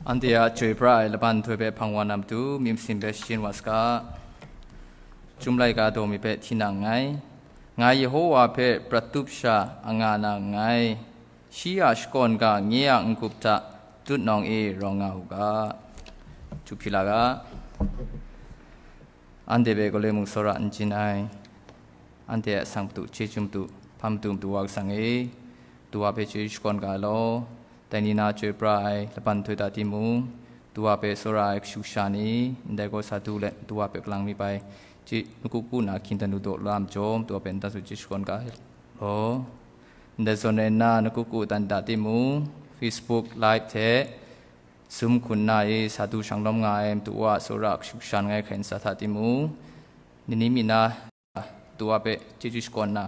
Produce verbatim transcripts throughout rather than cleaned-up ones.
Anhte a chyoi pra ai laban nhtoi hpe hpang wa na matu, myit masin hpe shajin wa saga. Chyum laika daw mi hpe hti na nngai. Ngai Yehowa hpe prat tup sha a nga na nngai. Shi a shakawn ga nye a n-gup hta tutnawng e rawng nga u ga. Chyu hpyi la ga. Anhte hpe galoi mung tsawra n chyin ai. Anhte a sang matu, chyeju matu, hpa matu, matu wa kasang e, matu wa hpe chyeju shakawn ga law. Dai ni na chyoi pra ai laban nhtoi hta timung, matu wa hpe tsawra ai kashu kasha ni, ndai gaw sa du let, matu wa hpe kalang mi bai, chye, nuku ku na hkingdan lu daw la majaw, matu wa hpe nta su chyeju shakawn ga law. Ndai zawn e na nuku ku dan da timung, Facebook Live hte Zoom hkun na e sa du shang lawm nga ai matu wa tsawra kashu kasha langai hkrai ntsa hta timung, nini mi na matu wa hpe chyeju shakawn na,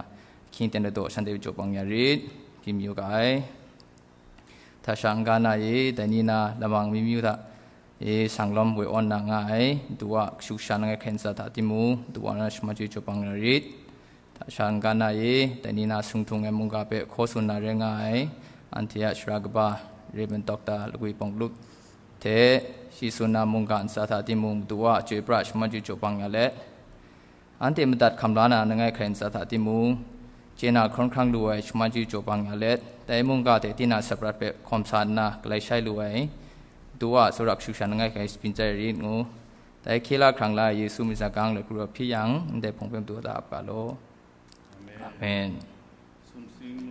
hkying ten ladaw shanhte jaw bang ya rit, hpyi mayu ga ai. Hta sha n-ga na e, dai ni na lamang mi myu hta e sang lawm woi awn na nga ai, matu wa kashu kasha langai hkrai ntsa hta timung, matu wa na shama chyeju jaw bang ya rit. Hta sha n-ga na e, dai ni na sung htung ai mungga hpe hkaw tsun na rai nga ai, anhte a sara kaba, Rev. Doctor Lagwi Pawng Lup hte, shi tsun na mungga ntsa hta timung, matu wa chyoi pra shaman chyeju jaw bang ya let, anhte madat hkam la na langai hkrai ntsa hta timung, chye na hkawng hkrang lu ai shaman chyeju jaw bang ya let, dai mungga hte tinang saprat hpe hkawm sa nna galai shai lu ai, matu wa tsawra kashu kasha langai hkrai shabyin tsai rit ngu. Dai hkye la hkrang la ai Yesu myit sa gang lagu rawt hpyi yang, ndai hpawng hpe matu hta ap ga law. Amen.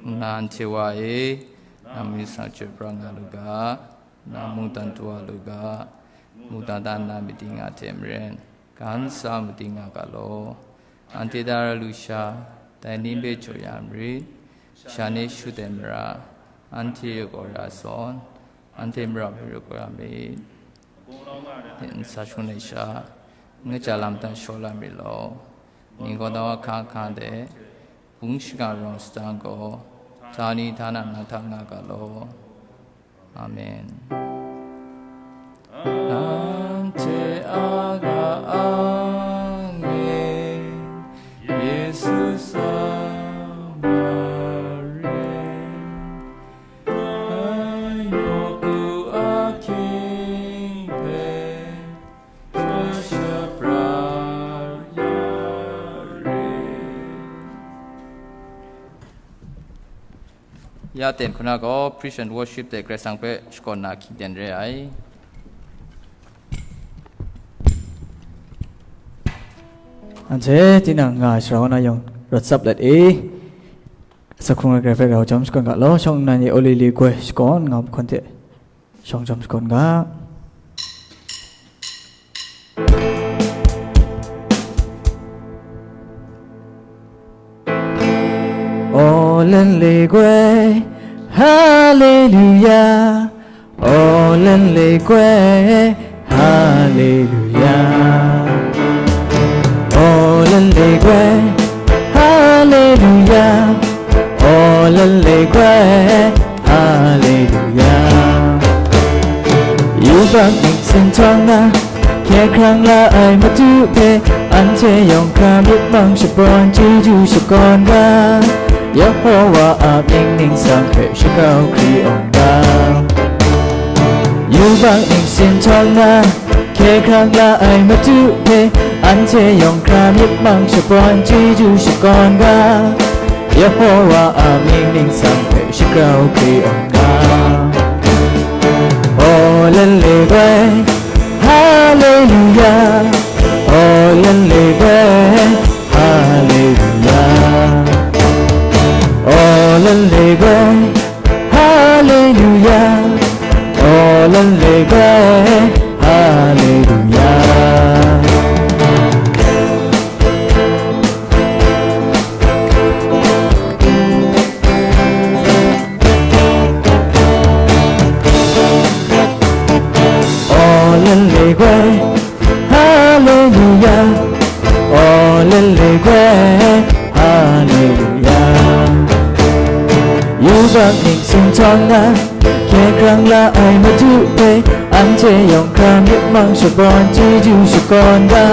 Nna n hte wa e, nang myit sa chyoi pra nga lu ga, nang mungdan taw lu ga, mungdan dan na myit di nga hte maren, gan sa myit di nga ga law. Anhte dara lu sha, dai ni hpe jaw ya marit, sha ni shut ai mara, anhte yu gaw ra zawn, anhte mara hpe yu gaw ra myit. Hte n sa shun ai sha, ngaja lam dan shaw la myit law. Ning gaw daw ahkang ahkang de, bung shingkang rawng sadang gaw, htani htana nang hta nga ga law. Amen. Anhte a ga ang e, Yesu sa marit. Ai nawku ahkying hpe, shapra ya rit. Ya ten hku na gaw, Praise and Worship de Karai Kasang hpe shakawn na hkying ten re ai. Anhte tinang nga ai sara na yawng rawt tsap let e. Sa hkrung ai Karai hpe rau jam shakawn ga law, shawng nnan e Olili goi shakawn nga mahkawn hte shawng jam shakawn ga. Olili goi, Hallelujah. Olili goi, Hallelujah. Olili goi, Hallelujah. Olili goi, Hallelujah. Yubak ning sin htawng na, hkye hkrang la ai Madu hpe, anhte yawng hkra myit mang shaprawn chyeju shakawn ga, Yehowa a mying ningsang hpe shakau hkri awng ga. Yubak ning sin htawng na, hkye hkrang la ai Madu hpe, anhte yawng hkra myit mang shaprawn chyeju shakawn ga, Yehowa a mying ningsang hpe shakau hkri awng ga. Olili goi, Hallelujah. Olili goi, Hallelujah. Olili goi, Hallelujah. Olili goi, Hallelujah. Olili goi, Hallelujah. Olili goi, Hallelujah. Yubak ning sin htawng na, hkye hkrang la ai Madu hpe, anhte yawng hkra myit mang shaprawn chyeju shakawn ga,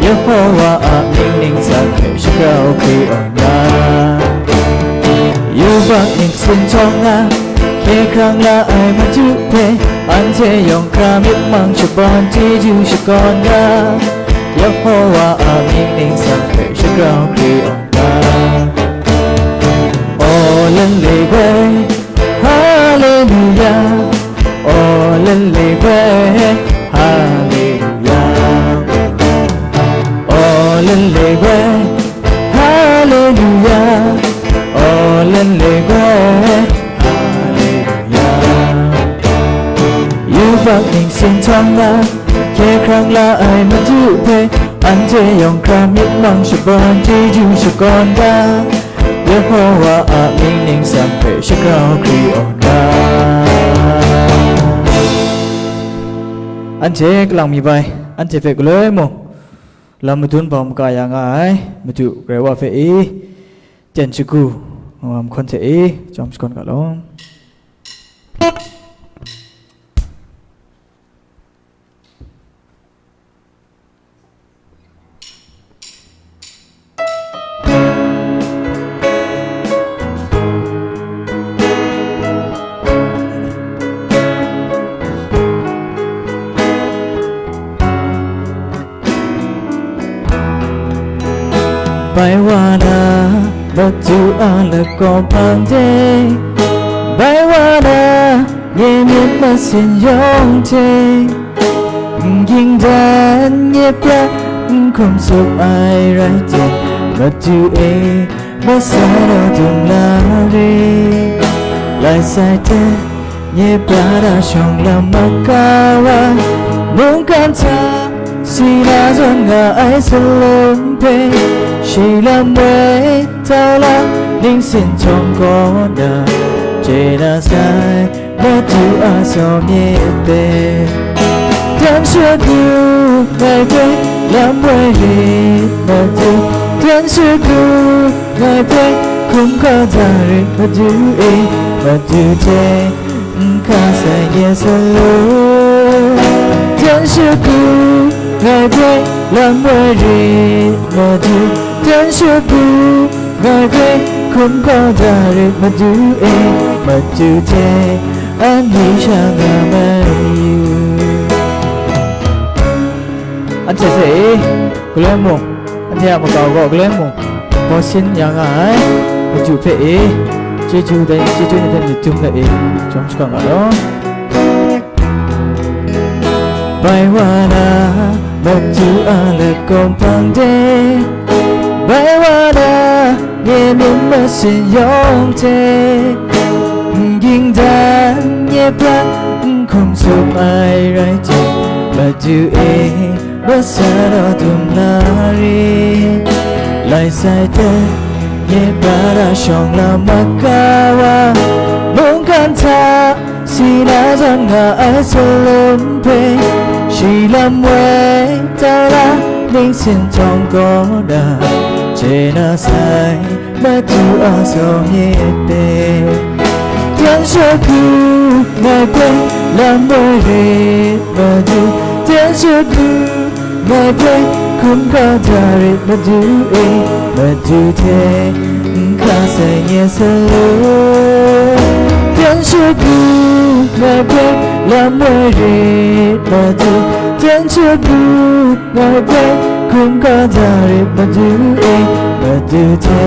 Yehowa a mying ningsang hpe shakau hkri awng ga. Yubak ning sin htawng na, hkye hkrang la ai Madu hpe, Anhte yawng hkra myit mang shabawn chyeju shakawn ga, Yehowa a mying ningsang hpe shagrau hkri awng ga. Aw, lale gwe, haleluya. Aw, lale gwe, haleluya. Aw, lale gwe, haleluya. Aw, lale gwe, haleluya. Yubak ningsin htawng na, hkye hkrang la ai Madu hpe, anhte yawng hkra myit mang shabawn chyeju shakawn ga, Yehowa a mying ningsang hpe shagrau hkri awng ga. Anhte kalang mi bai, anhte hpe galoi mung, lam madun bau maga ya nga ai Madu Karai Wa hpe i, ten shagu, ngawam hkawn hte i, jawm shakawn ga law. Bai wa na, Madu a lagaw hpang de, bai wa na, nye myit masin yawng hte, n ging dan nye pra n hkum tsup ai rai tim, Madu e, masa na dum la re. Lai sai hte, nye pra da shawng lam maka wa, mungkan hta, si na zawn nga ai salum hpe, shi lam woi tau la, ningsin htawng kaw na, chye na sai, Madu a saw myit hpe. Dan shagu ngai hpe lam woi rit Madu, dan shagu ngai hpe hkum hkaw da rit Madu e, Madu hte n hka sai nye salu. Dan shagu ngai hpe lam woi rit Madu, dan shagu ngai hpe hkum hkaw da rit Madu e, Madu hte an ni sha nga mai yu. Anhte hpe e, galoi mung, anhte a makau gaw galoi mung, bawsin ya nga ai, Madu hpe e, chyeju dai, chyeju ni hpe myit dum let e, jawm shakawn nga law. Bai wa na, Madu a lagaw hpang de, bai wa na, nye myit masin yawng hte, n ging dan nye prat n hkum tsup ai rai tim, Madu e, masa naw dum la rit. Lai sai hte, nye pra da shawng lam maka wa, mungkan hta, si na zawn nga ai salum hpe, shi lam woi tau la, ningsin htawng kaw na, chye na sai, Madu a saw myit hpe. Dan shagu ngai hpe lam woi rit Madu, dan shagu ngai hpe hkum hkaw da rit Madu e, Madu hte n hka sai nye salu. Dan shagu ngai hpe lam woi rit Madu, dan shagu ngai hpe hkum hkaw da rit Madu e, Madu hte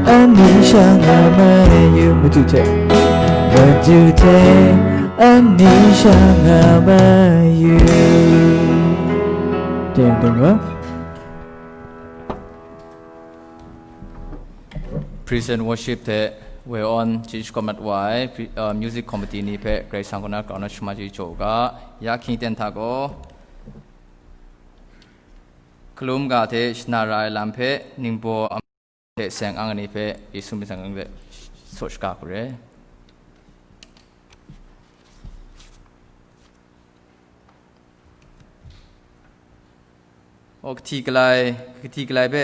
an ni sha nga mai yu, Madu hte, Madu hte an ni sha nga mai yu. Ding ding wa. Praise and Worship hte woi awn chyeju shakawn mat wa ai, pri-, uh, Music Committee ni hpe Karai Kasang kaw na grau na shama chyeju jaw u ga, ya hkying ten hta gaw, hkalum ga hte shana ra ai lam hpe ningbaw am-, hte seng ang ai ni hpe Yesu myit seng ang de saw shaga hku re. O, kahti kalai, kahti kalai hpe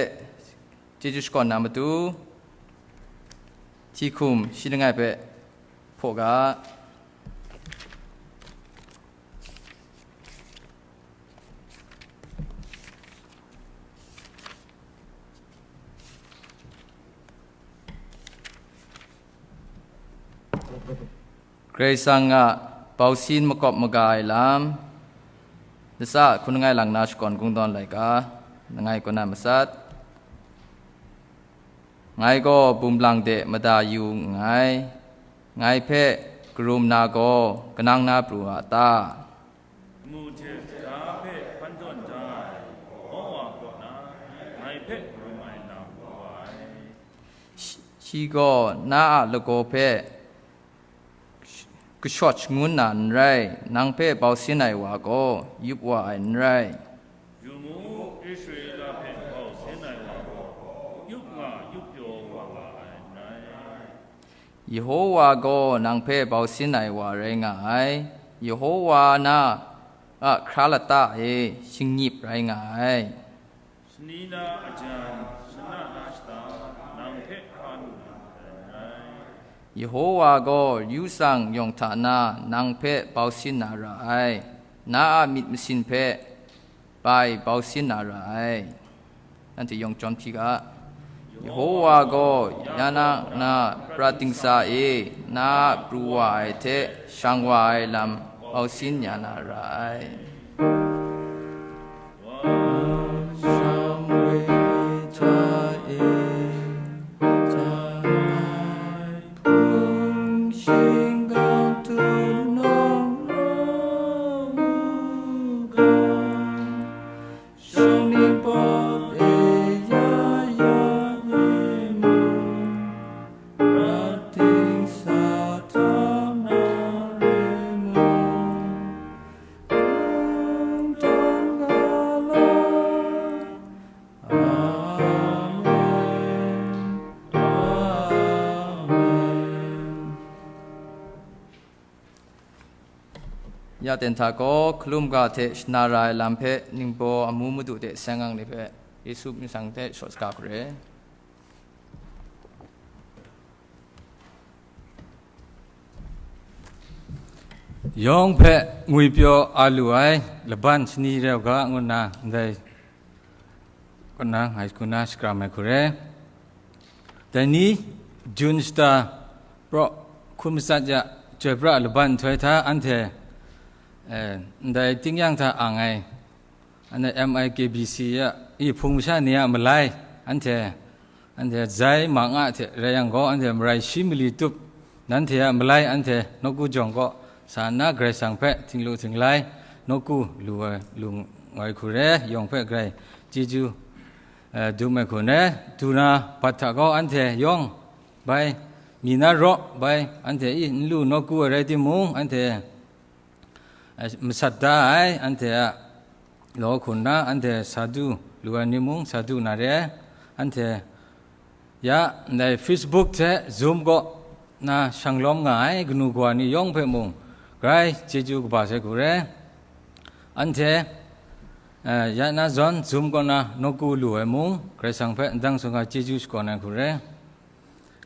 chyeju shakawn na matu, hti hkum shi langai hpe hpaw ga. Karai Kasang a bausin makawp maga ai lam, latsa hkun langai lang na shakawn kungdawn laika, langai kaw na matsat. Ngai gaw bum lang de mada yu nngai. Ngai hpe karum na gaw kanang na pru a ta? Mu hte da hpe hpan tawn da ai Yehova kaw na ngai hpe karum ai lam gaw ai. Shi, shi gaw na a lagaw hpe kashawt shangun na n rai, nang hpe bau sin ai wa gaw yup wa ai n rai. Yu mu, Israela hpe bau sin ai wa gaw, yup nga, yup pyaw wa nga ai n rai. Yehova gaw nang hpe bau sin ai wa rai nga ai. Yehova na a hkra lata e shingnip rai nga ai. Shani na ajan, shana na shata, nang hpe hpa lu na n rai. Yehova gaw yu tsang yawng hta na nang hpe bau sin na ra ai, na a myit masin hpe bai bau sin na ra ai. Nanhte yawng chyawm hpyi ga. Yehova gaw ya na na prat dingsa e na a pru wa ai hte shang wa ai lam bau sin ya na ra ai. Ya ten hta gaw, hkalum ga hte shana ra ai lam hpe ningbaw amu madu de seng ang ni hpe Yesu myit shang hte shawt saga hku re. Yawng hpe ngwipyaw a lu ai laban shani rau ga ngu nna ndai kaw na ngai hku na shakram ai hku re. Dai ni, Jun shata praw hkun matsat ya, chyoi pra laban nhtoi hta anhte, eh, ndai tingnyang hta ang ai, anhte M I K B C ya, i hpung masha ni a malai, anhte, anhte zai ma nga hte rai yang gaw, anhte marai shi mali tup, nanhte a malai anhte nawku jawng kaw sa nna Karai Kasang hpe htinglu htinglai nawku lu ai, lu ai hku re, yawng hpe Karai chyeju, eh, dum ai hku re. Du na bat hta gaw anhte yawng bai, mi na raw bai, anhte i n lu nawku ai rai timung, anhte, eh, masat da ai, anhte a law hku nna, anhte sa du lu ai ni mung sa du na re ai, anhte ya ndai Facebook hte Zoom kaw na shang lawm nga ai kanu kawa ni yawng hpe mung, grai chyeju kaba sai hku re. Anhte, eh, ya na zawn Zoom kaw na nawku lu ai mung, Karai Kasang hpe ndang sung ai chyeju shakawn ai hku re.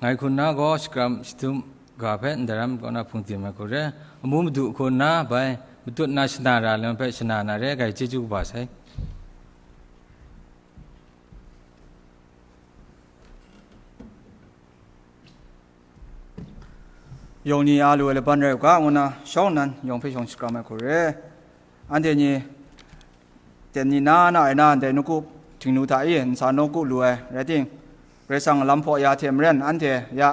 Ngai hku nna gaw shakram shadum ga hpe ndaram kaw na hpung tim ai hku re. Amu madu hku nna bai matut na shana ra lam hpe shana na re, grai chyeju kaba sai. Yawng ni a lu ai laban rai u ga, ngu na shawng nnan yawng hpe shawng shakram ai hku re. Anhte ni, ten ni na na ai na, ndai nawku htingnu hta i ntsa nawku lu ai rai ting, Karai Kasang lam hpaw ya hte maren, anhte ya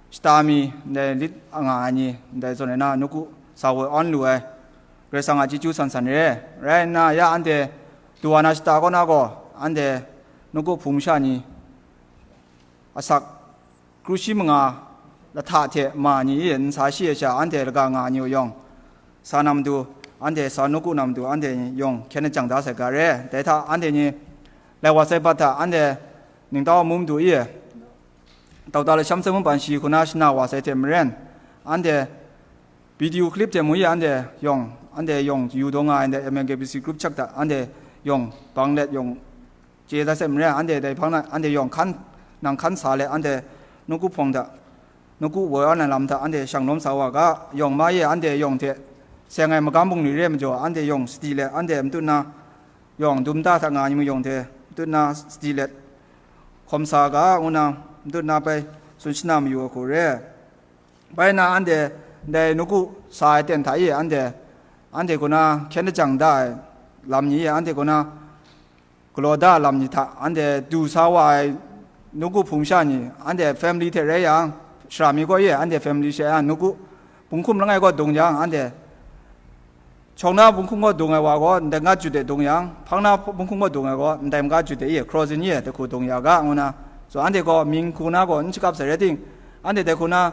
shata mi ndai lit nga ai ni, ndai zawn ai na nawku sa woi awn lu ai, Karai Kasang a chyeju san san re. Rai nna, ya anhte du wa na shata kaw na gaw, anhte nawku hpung masha ni asak kru shi manga lahta hte ma ni i ntsa shi ai sha anhte laga nga ai ni yawng, sa na matu, anhte sa nawku na matu, anhte yawng hkyen ajang da sai ga re. Dai hta anhte ni lai wa sai bat hta, anhte ningtau amu madu i, dauta lasham sai mung ban shi hku na shana wa sai hte maren, anhte video clip hte mu i, anhte yawng, anhte yawng yu daw nga ai ndai M N K B C group check hta, anhte yawng bang let yawng chye dat sai maren, anhte dai hpang na, anhte yawng hkan, nang hkan sa let, anhte nawku hpawng hta, nawku woi awn ai lam hta, anhte shang lawm sa wa ga, yawng ma e, anhte yawng hte seng ai magam bungli re ai majaw, anhte yawng sadi let, anhte matut na, yawng dum da hta nga ai ni mung yawng hte matut na sadi let, hkawm sa ga, ngu na, matut na bai tsun shana mayu ai hku re. Bai na, anhte ndai nawku sa ai ten hta e, anhte, anhte kaw na hkyen lajang da ai lam ni e, anhte kaw na galaw da ai lam ni hta, anhte du sa wa ai nawku hpung sha ni, anhte family hte rai yang, shara mi kaw e, anhte family she yang, nawku bunghkum langai kaw dung yang, anhte shawng na bunghkum kaw dung ai wa gaw, ndai nga jut de dung yang, hpang na bunghkum kaw dung ai gaw, ndai nga jut de e, crossing e, dai hku dung ya ga, ngu na, so anhte gaw mying hku na gaw n shakap sai rai ting, anhte dai hku na,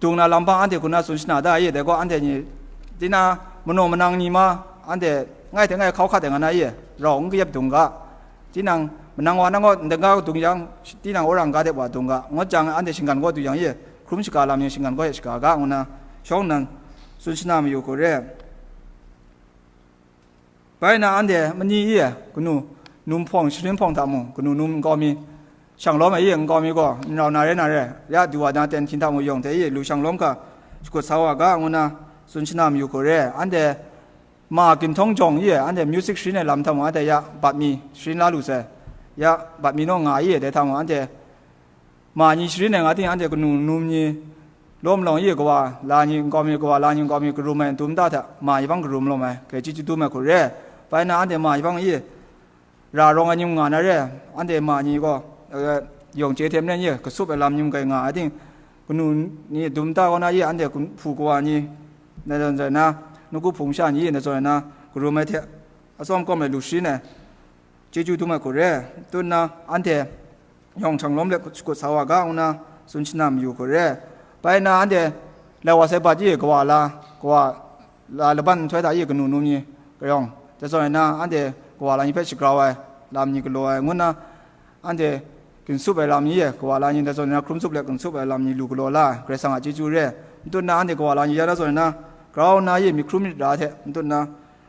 dung na lam hpa anhte hku na tsun shana da e, dai gaw anhte ni, tinang manaw manang ni ma, anhte ngai hte ngai hkau hkat ai nga na e, rau n kayep dung ga, tinang manang wa nang gaw ndai nga dung yang, tinang wora n ga de wa dung ga, ngut jang anhte shinggan kaw du yang e, hkrum shaga lam ni shinggan kaw e shaga ga, ngu na shawng nnan tsun shana mayu hku re. Bai na anhte mani e, kanu num hpawng sharin hpawng hta mung, kanu num nkau mi shang lawm ai e, nkau mi gaw n rau na re na re, ya du wa na ten hkyin hta mung yawng hte e, lu shang lawm hka shakut sa wa ga, ngu na tsun shana mayu hku re. Anhte ma ginhtawng jawng e, anhte music sharin ai lam hta mung, anhte ya bat mi sharin la lu sai, ya bat mi naw nga e, dai hta mung, anhte ma ni sharin ai nga ting, anhte kanu num ni lawm lawng e, kawa la ni nkau mi, kawa la ni nkau mi karum ai dum da hta, ma ni hpang karum lawm ai, grai chyeju dum ai hku re. Bai na anhte ma ni hpang e, ra rawng ai ni nga na re, anhte ma ni gaw, eh, yawng chye hte maren e, kasup ai lam ni grai nga ai ting, kanu ni dum da kaw na e, anhte hpu kawa ni, na zawn zawn na, nawku hpung sha ni, na zawn na, karum ai hte, atsawm kawm ai lu sharin ai, chyeju dum ai hku re, tut nna anhte yawng hkrang lawm let shakut sa wa ga, ngu na tsun shana mayu hku re. Bai na anhte lai wa sai bat e, kawa la, kawa la laban nhtoi hta e, kanu num ni kayawng, dai zawn na anhte kawa la ni hpe shagrau ai lam ni galaw ai, ngu na anhte ginsup ai lam ni e, kawa la ni dai zawn na hkrum tsup let ginsup ai lam ni lu galaw la ai, Karai Kasang a chyeju re. N tut na anhte kawa la ni ya na zawn na, grau nna e myit hkrum myit ra hte n tut na,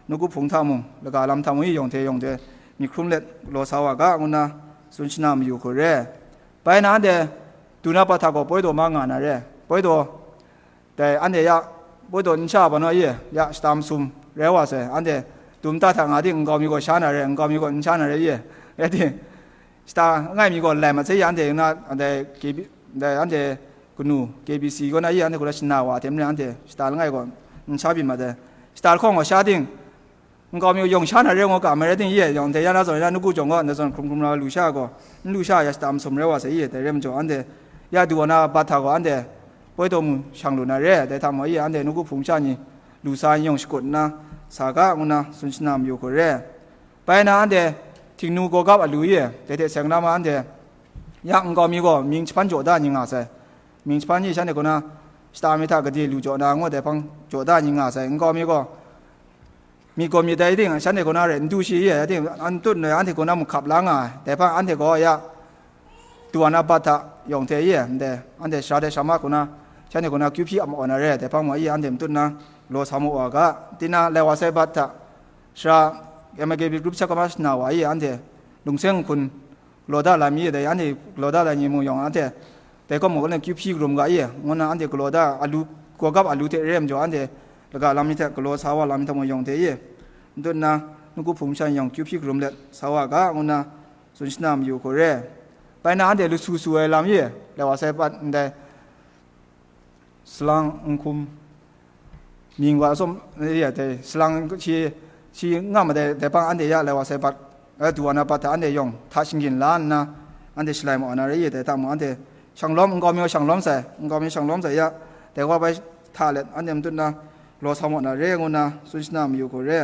nawku hpung hta mung, laga lam hta mung e yawng hte yawng hte myit hkrum let galaw sa wa ga, ngu na tsun shana mayu hku re. Bai na anhte du na bat hta gaw poi daw ma nga na re. Poi daw, dai anhte ya, poi daw n sha ba naw e, ya shata masum rai wa sai, anhte dum ta hta nga ting, nkau mi gaw sha na re, nkau mi gaw n sha na re e, rai ting, shata langai mi gaw lai mat sai ya, anhte na, dai K B, dai anhte kanu K B C kaw na e, anhte kaw na shana wa hte maren anhte shata langai gaw n sha byin mat ai. Shata lahkawng gaw sha ting, nkau mi yawng sha na re ngu ga, mai rai ting, ye yawng dai ya na zawn na nawku jawng gaw, ndai zawn hkrum hkrum na lu sha gaw, n lu sha ya shata masum rai wa sai, ye dai re majaw, anhte ya du wa na bat hta gaw, anhte poi daw mu shang lu na re, dai hta mung, ye anhte nawku hpung sha ni lu sa ni yawng shakut nna sa ga, ngu na tsun shana mayu hku re. Bai na anhte htingnu gawgap alu ye, dai hte seng na ma anhte ya nkau mi gaw mying jahpan jaw da ni nga sai. Mying jahpan ni shanhte kaw na shata mi hta gade lu jaw na ngu dai hpang jaw da ni nga sai. Nkau mi gaw myit gaw myit dai ting, shanhte kaw na rai n du shi ye, dai ting, an tut nna anhte kaw na mung hkap la nga ai. Dai hpang anhte gaw ya du wa na bat hta yawng hte ye, ndai anhte sara dai sara ma kaw na, shanhte kaw na kyu hpyi ap maw na re, dai hpang ma e, anhte matut na galaw sa maw wa ga, tinang lai wa sai bat hta, sara M I K B group chat kama shana wa e, anhte lungseng nhkun galaw da lam mi, dai anhte galaw da lam ni mung yawng, anhte dai kaw mung gaw kyu hpyi karum ga e, ngu na anhte galaw da alu, gawgap alu hte re ai majaw, anhte laga lam ni hte galaw sa wa lam ni hta mung yawng hte e, n tut nna, nawku hpung sha ni yawng kyu hpyi karum let sa wa ga, ngu na tsun shana mayu hku re. Bai na anhte lu su su ai lam e, lai wa sai bat ndai salang n hkum mying wa atsawm, ya dai salang shi, shi nga ma dai, dai hpang anhte ya lai wa sai bat, eh, du wa na bat hta anhte yawng hta shinggyim la nna, anhte shalai maw na rai ye, dai hta mung anhte shang lawm, nkau mi shang lawm sai, nkau mi shang lawm sai ya, dai wa bai hta let anhte matut na galaw sa maw na re, ngu na tsun shana mayu hku re.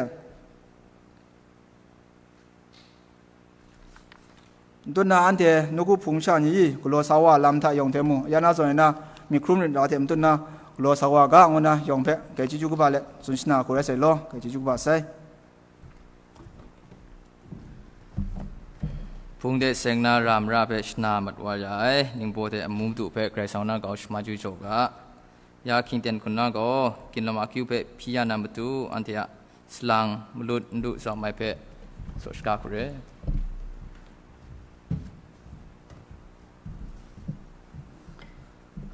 N tut na anhte nawku hpung sha ni i galaw sa wa lam hta yawng hte mung, ya na zawn na myit hkrum rit ra hte matut na galaw sa wa ga, ngu na yawng hpe grai chyeju kaba let tsun shana hku rai sai law, grai chyeju kaba sai. Hpung de seng na ra mara hpe shana mat wa ya ai, ningbaw de amu madu hpe Karai Kasang na kau shama chyu jaw ga. Ya hkying ten hkun na gaw, ginlawm akyu hpe hpyi ya na matu, anhte a salang, malut, n du, zawng mai hpe saw shaga hku re.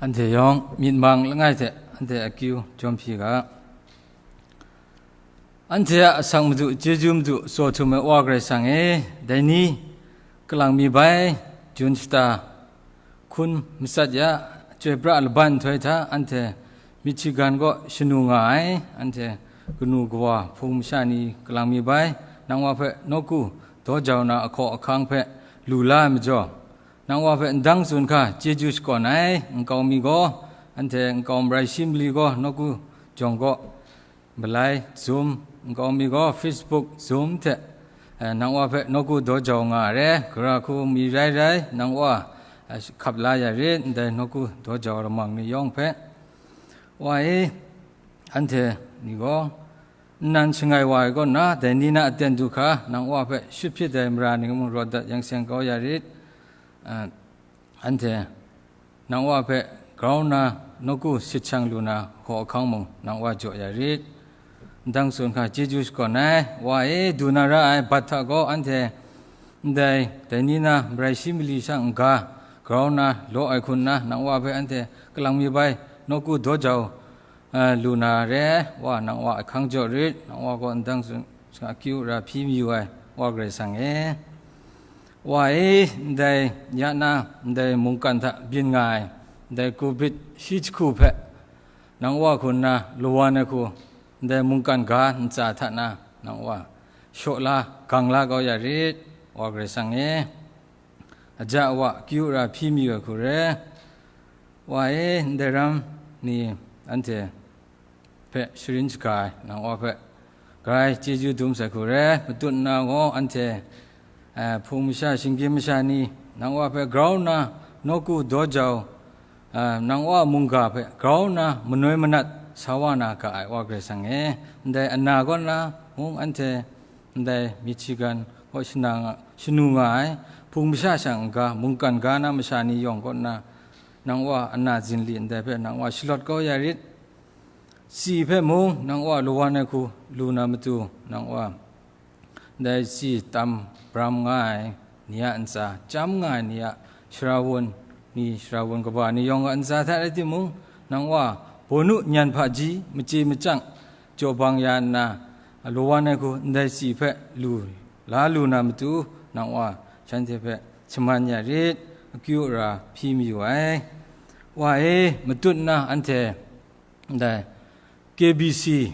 Anhte yawng myit mang langai hte anhte akyu jawm hpyi ga. Anhte a asak madu, chyeju madu, tsaw htum ai Wa Karai Kasang e, dai ni, kalang mi bai, jun shata, hkun matsat ya, chyoi pra laban nhtoi hta anhte Michigan kaw shanu nga ai, anhte kanu kawa hpung masha ni kalang mi bai, nang wa hpe nawku daw jau na ahkaw ahkang hpe lu la ai majaw, nang wa hpe ndang tsun hka chyeju shakawn ai. Nkau mi gaw, anhte nkau marai shi mali gaw nawku jawng kaw, malai, Zoom, nkau mi gaw Facebook, Zoom hte, eh, nang wa hpe nawku daw jau nga ai re, gara hku mi rai rai, nang wa, eh, hkap la ya rit, ndai nawku daw jau lamang ni yawng hpe. Wa e, anhte ni gaw, nnan shangai wa ai kaw na, dai ni na aten du hka, nang wa hpe shut hpyit ai mara ni mung rawt dat yang seng kau ya rit. Eh, anhte nang wa hpe grau nna nawku sit shang lu na hkaw ahkang mung nang wa jaw ya rit. Ndang tsun hka chyeju shakawn ai. Wa e, du na ra ai bat hta gaw anhte ndai dai ni na marai shi mali shang n-ga grau nna law ai hku nna, nang wa hpe anhte kalang mi bai nawku daw jau, a, lu na re ai. Wa, nang wa ahkang jaw rit, nang wa gaw ndang tsun hka akyu ra hpyi mayu ai, Wa Karai Kasang e. Wa e, ndai ya na, ndai mungkan hta byin nga ai, ndai Covid shi jahku hpe, nang wa hku nna lawan ai hku, ndai mungkan ga ntsa hta na, nang wa shaw la, gang la kau ya rit, Wa Karai Kasang e. Aja wa akyu ra hpyi mayu ai hku re. Wa e, ndai ram ni anhte hpe sharin shaga ai, nang wa hpe grai chyeju dum sai hku re. Matut nna gaw anhte, eh, hpung masha, shinggyim masha ni, nang wa hpe grau nna nawku daw jau, eh, nang wa mungga hpe grau nna manoi manat sa wa na ga ai, Wa Karai Kasang e. Ndai ana kaw nna mung anhte, ndai Michigan kaw shana nga, shanu nga ai, hpung masha shang n-ga, mungkan ga na masha ni yawng kaw nna, nang wa ana zinli ndai hpe nang wa shalawt kau ya rit. Tsi hpe mung nang wa lawan ai hku lu na matu, nang wa ndai tsi tam bram nga ai ni a ntsa, chyam nga ai ni a sharawun ni, sharawun kaba ni yawng a ntsa hta rai timung, nang wa bawnu nyan hpaji machye machyang jaw bang ya nna, lawan ai hku ndai tsi hpe lu la lu na matu, nang wa shanhte hpe shaman ya rit, akyu ara hpyi mayu ai. Wa e, matut nna anhte ndai K B C,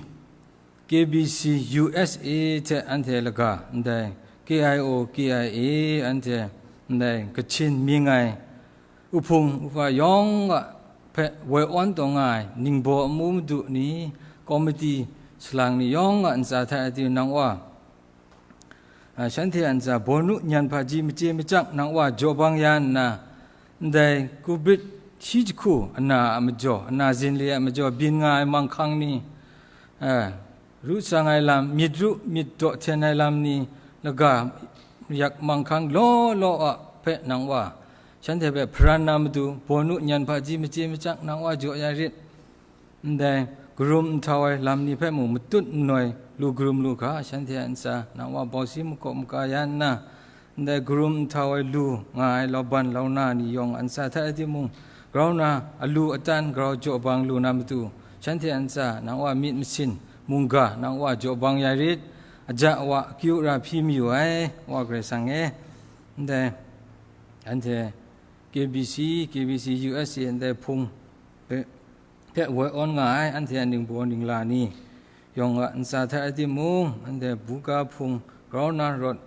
K B C U S A hte anhte laga, ndai K I O, K I A, anhte ndai Kachin mying ai uhpung uhpa yawng a hpe woi awn taw nga ai ningbaw amu madu ni, komiti salang ni yawng a ntsa hta e, nang wa, a, shanhte a ntsa bawnu nyan hpaji machye machyang nang wa jaw bang ya nna, ndai Covid shi jahku ana a majaw, ana zinli a majaw byin nga ai manghkang ni, a, ru tsang ai lam, myit ru myit daw hten ai lam ni laga yak manghkang law law a hpe nang wa shanhte hpe hparan na matu, bawnu nyan hpaji machye machyang nang wa jaw ya rit. Ndai karum nhtau ai lam ni hpe mung matut nnoi lu karum lu hkra, shanhte a ntsa nang wa bawsi makawp maka ya nna, ndai karum nhtau ai lu nga ai lauban launa ni yawng a ntsa hta e timung, grau na alu atan grau jaw bang lu na matu, shanhte a ntsa nang wa myit masin mungga nang wa jaw bang ya rit, aja wa akyu ara hpyi mayu ai, Wa Karai Kasang e. Ndai anhte K B C, K B C U S A ndai hpung hpe hpe woi awn nga ai anhte a ningbaw ningla ni yawng a ntsa hta e timung, anhte buga hpung grau na rawt,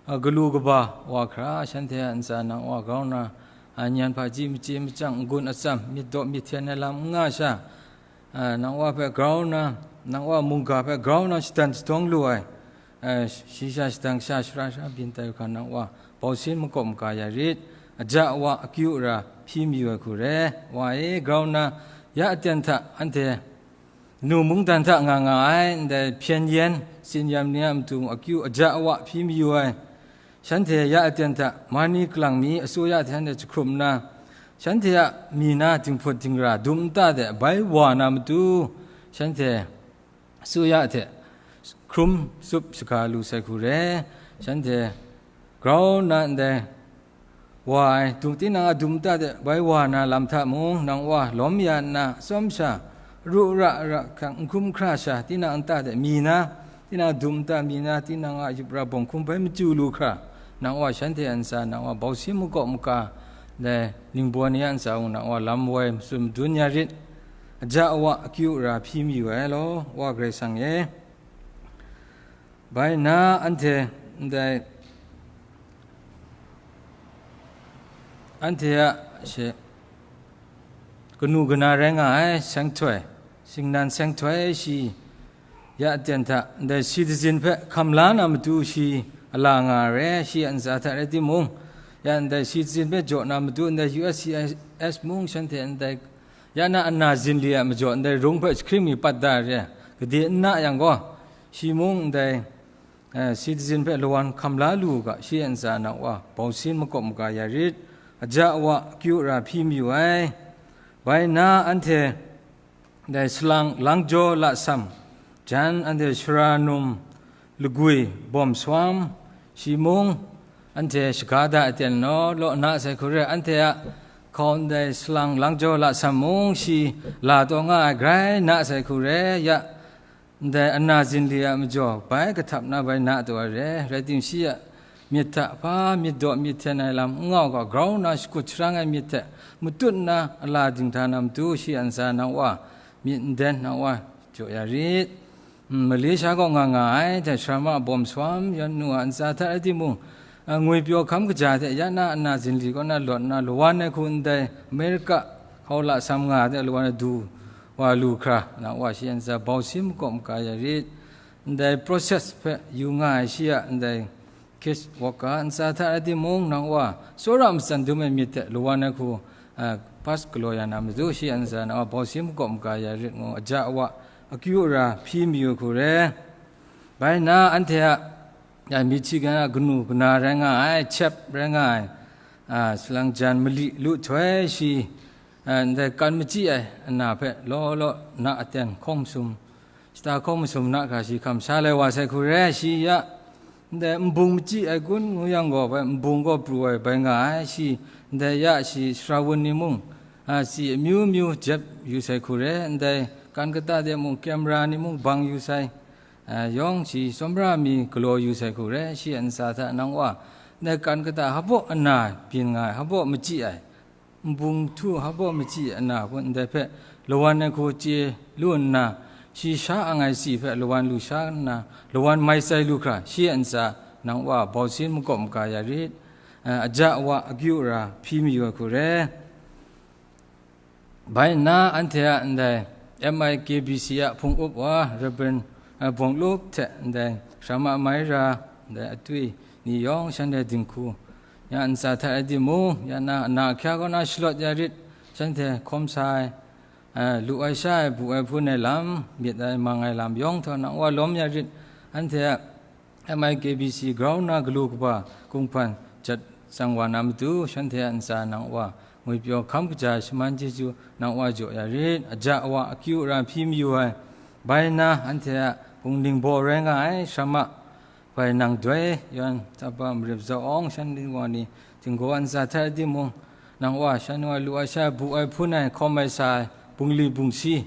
a, galu kaba wa hkra, shanhte a ntsa nang wa grau na, a, nyan hpaji machye machyang, n-gun atsam, myit daw myit hten ai lam n nga sha, a, nang wa hpe grau na, nang wa mungga hpe grau na shadan shadawng lu ai, a, shi sha shadang sha, shara sha byin tai hkra, nang wa bausin makawp maka ya rit, aja wa akyu ara hpyi mayu ai hku re. Wa e, grau na, ya aten hta anhte nu mungdan hta nga nga ai, ndai hpyen yen tsin-yam ni a matu akyu aja wa hpyi mayu ai, shanhte ya aten hta mani kalang mi asuya hte anhte jahkrum nna, shanhte a mi na dinghput dingra dum nta de bai wa na matu, shanhte asuya hte hkrum tsup shaga lu sai hku re. Shanhte grau nna ndai wa ai, dum, tinang a dum nta de bai wa na lam hta mung, nang wa lawm ya nna, atsawm sha, ru ra ra hkang, n hkrum hkra sha, tinang nta de mi na, tinang a dum nta mi na, tinang a yup ra bawng hkum bai machyu lu hkra, nang wa shanhte a ntsa, nang wa bausin makawp maka, dai ningbaw ni a ntsa mung, nang wa lam woi matsun madun ya rit. Aja awa akyu ara hpyi mayu ai law, Wa Karai Kasang e. Bai nna anhte ndai, anhte a she, kanu kana rai nga ai seng htoi, singnan seng htoi shi ya aten hta, ndai citizen hpe hkam la na matu shi a la nga ai re, shi a ntsa hta rai timung, ya ndai citizen hpe jaw na matu, ndai U S C I S mung shanhte ndai ya na ana zinli a majaw ndai rung hpe jahkring mi pat da ai re, gade n na yang gaw, shi mung ndai, eh, citizen hpe lawan hkam la lu u ga, shi a ntsa na wa bausin makawp maga ya rit, aja awa akyu ara hpyi mayu ai. Bai nna anhte dai salang langjaw lasam, jan anhte shara num lagwi bawm sawm, shi mung anhte shaga da aten law law na sai hku re, anhte a hkau ndai salang langjaw lasam mung shi la taw nga ai grai na sai hku re, ya ndai ana zinli a majaw bai kahtap na bai na taw ai re, rai timung shi a myit hta hpa myit daw myit hten ai lam n nga u ga, grau nna shakut sharang ai myit hte matut nna a la dinghta na matu shi a ntsa na wa myit n den na wa jaw ya rit. Mm, Malaysia kaw nga nga ai, dai sharama bawm sawm yan nu a ntsa hta rai timung, a, ngwipyaw hkam kaja hte ya na ana zinli kaw na lawt nna lawan ai hku ndai Amerika hkau lasam nga hte lawan ai du wa lu hkra, na wa shi a ntsa bausin makawp maga ya rit. Ndai process hpe yu nga ai shi a ndai case worker ntsa hta rai timung, na wa tsawra matsan dum ai myit hte lawan ai hku, a, pass galaw ya na matu shi a ntsa na wa bausin makawp maga ya rit ngu aja awa akyu ara hpyi mayu hku re. Bai nna anhte a, a, Michigan a kanu kana rai nga ai, Chep rai nga ai, a, salang jan mali lu htoi shi, a, ndai kan machyi ai ana hpe law law na aten hkawng masum, shata hkawng masum na hkra shi hkam sha lai wa sai hku re, shi ya ndai nbung machyi ai kun ngu yang gaw bai, nbung gaw pru ai bai nga ai, shi ndai ya shi sarawun ni mung, a, si amyu myu jep yu sai hku re, ndai kan kata de mung camera ni mung bang yu sai, a, yawng shi tsawmra mi galaw yu sai hku re, shi a ntsa hta nang wa ndai kan kata hpaw ana byin nga ai, hpaw machyi ai, nbung htu hpaw machyi ai ana kun ndai hpe lawan ai hku chye lu nna, shi sha ang ai si hpe lawan lu sha nna, lawan mai tsai lu hkra, shi a ntsa nang wa bausin makawp maga ya rit, a, aja awa akyu ara hpyi mayu ai hku re. Bai nna anhte a ndai M I K B C a hpung up wa Reverend, a, Bawng Lup hte ndai Sharama Maira ndai atwi ni yawng shanhte dinghku ya ntsa hta rai timung, ya na ana ahkya kaw na shalawt ya rit, shanhte hkawm sa ai, a, lu ai sha ai, bu ai hpun ai lam, myit ai mang ai lam yawng htaw nang wa lawm ya rit, anhte a M I K B C grau nna galu kaba kunghpan jat tsang wa na matu, shanhte a ntsa nang wa ngwipyaw hkam kaja shaman chyeju nang wa jaw ya rit, aja awa akyu ara hpyi mayu ai, bai nna anhte a hpung ningbaw rai nga ai Sharama, bai nang doi, yawn taba marip zau awng shan ni wa ni, Tinggaw a ntsa hta rai timung, nang wa shan wa lu ai sha, bu ai hpun ai, hkawm ai sa ai, bungli bungsi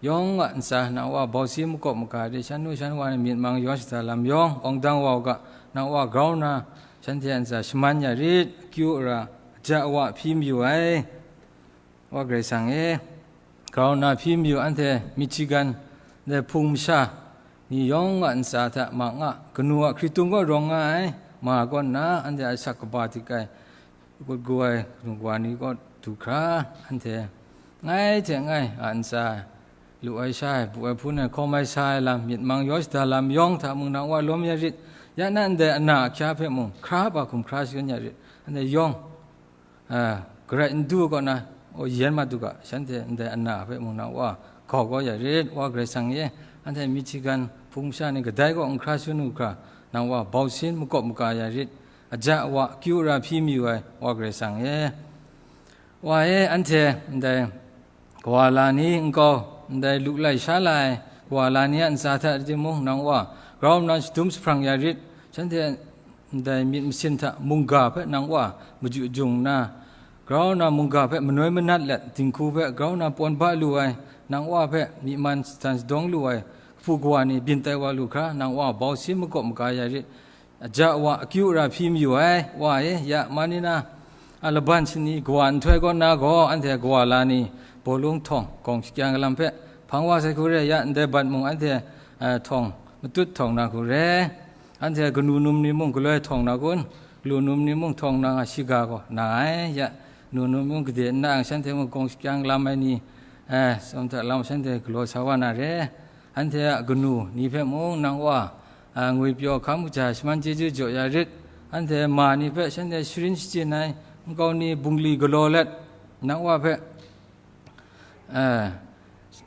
yawng a ntsa, nang wa bausi makawp maga de, shan nu shan wa ni myit mang yaw shada lam yawng, awng dang wa u ga, nang wa grau nna, shanhte a ntsa shaman ya rit, akyu ara, aja awa hpyi mayu ai. Wa Karai Kasang e, grau nna hpyi mayu anhte Michigan de hpung masha ni yawng a ntsa hta ma nga, kanu a hkritung kaw rawng nga ai, ma kaw nna anhte a asak kaba dik ai, kut gu ai kanu kawa ni kaw du hkra, anhte ngai hte ngai a ntsa lu ai sha ai, bu ai hpun ai, hkawm ai sa ai lam, myit mang yaw shada lam yawng hta mung nang wa lawm ya rit, ya na ndai ana ahkya hpe mung hkra ba hkum hkra shagun ya rit, anhte yawng, a, garai n du kaw na, o, yen mat u ga, shanhte ndai ana hpe mung nang wa gau kau ya rit, Wa Karai Kasang e, anhte Michigan hpung masha ni kadai kaw n hkra shagun u hkra, nang wa bausin makawp maga ya rit, aja awa akyu ara hpyi mayu ai, Wa Karai Kasang e. Wa e, anhte ndai kawa la ni nkau, ndai lu lai sha la ai kawa la ni a ntsa hta rai timung, nang wa grau nna shadum jahprang ya rit, shanhte ndai myit masin hta mungga hpe nang wa maju jung nna, grau nna mungga hpe manoi manat let, dinghku hpe grau nna pawn ba lu ai, nang wa hpe myi man satan shadawng lu ai, kahpu kawa ni byin tai wa lu hkra, nang wa bausin makawp maga ya rit, aja wa akyu ara hpyi mayu ai, Wa e, ya Manila a laban shani kawa nhtoi kaw nna gaw, anhte kawa la ni bawlung htawng gawng shakyang lam hpe hpang wa sai hku re, ya ndai bat mung anhte, eh, htawng matut htawng na hku re, anhte kanu num ni mung galoi htawng na kun, lu num ni mung htawng na nga shiga gaw na ai, ya nu num ni mung gade n na yang shanhte mung gawng shakyang lam ai ni, eh, tsawm hta lam shanhte galaw sa wa na re, anhte a kanu ni hpe mung nang Wa, a, ngwipyaw hkam kaja shaman chyeju jaw ya rit, anhte ma ni hpe shanhte sharin shachyun ai nkau ni bungli galaw let, nang Wa hpe, a,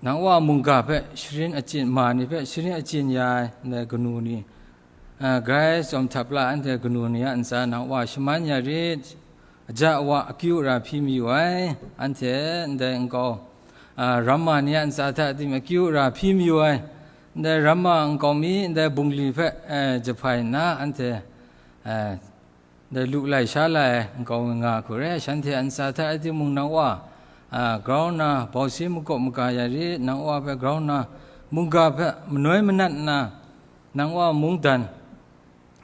nang Wa mungga hpe sharin achyin, ma ni hpe sharin achyin ya ai ndai kanu ni, a, grai tsawm htap la, anhte kanu ni a ntsa nang Wa shaman ya rit, aja wa akyu ara hpyi mayu ai, anhte ndai nkau, a, ramma ni a ntsa hta tim akyu ara hpyi mayu ai, ndai ramma nkau mi ndai bungli hpe, eh, jahpai nna anhte, eh, ndai lu lai sha lai ai nkau nga hku re, shanhte a ntsa hta e timung nang Wa, ah, grau nna bausi makawp maga ya rit, nang Wa hpe grau nna mungga hpe manoi manat nna, nang Wa mungdan,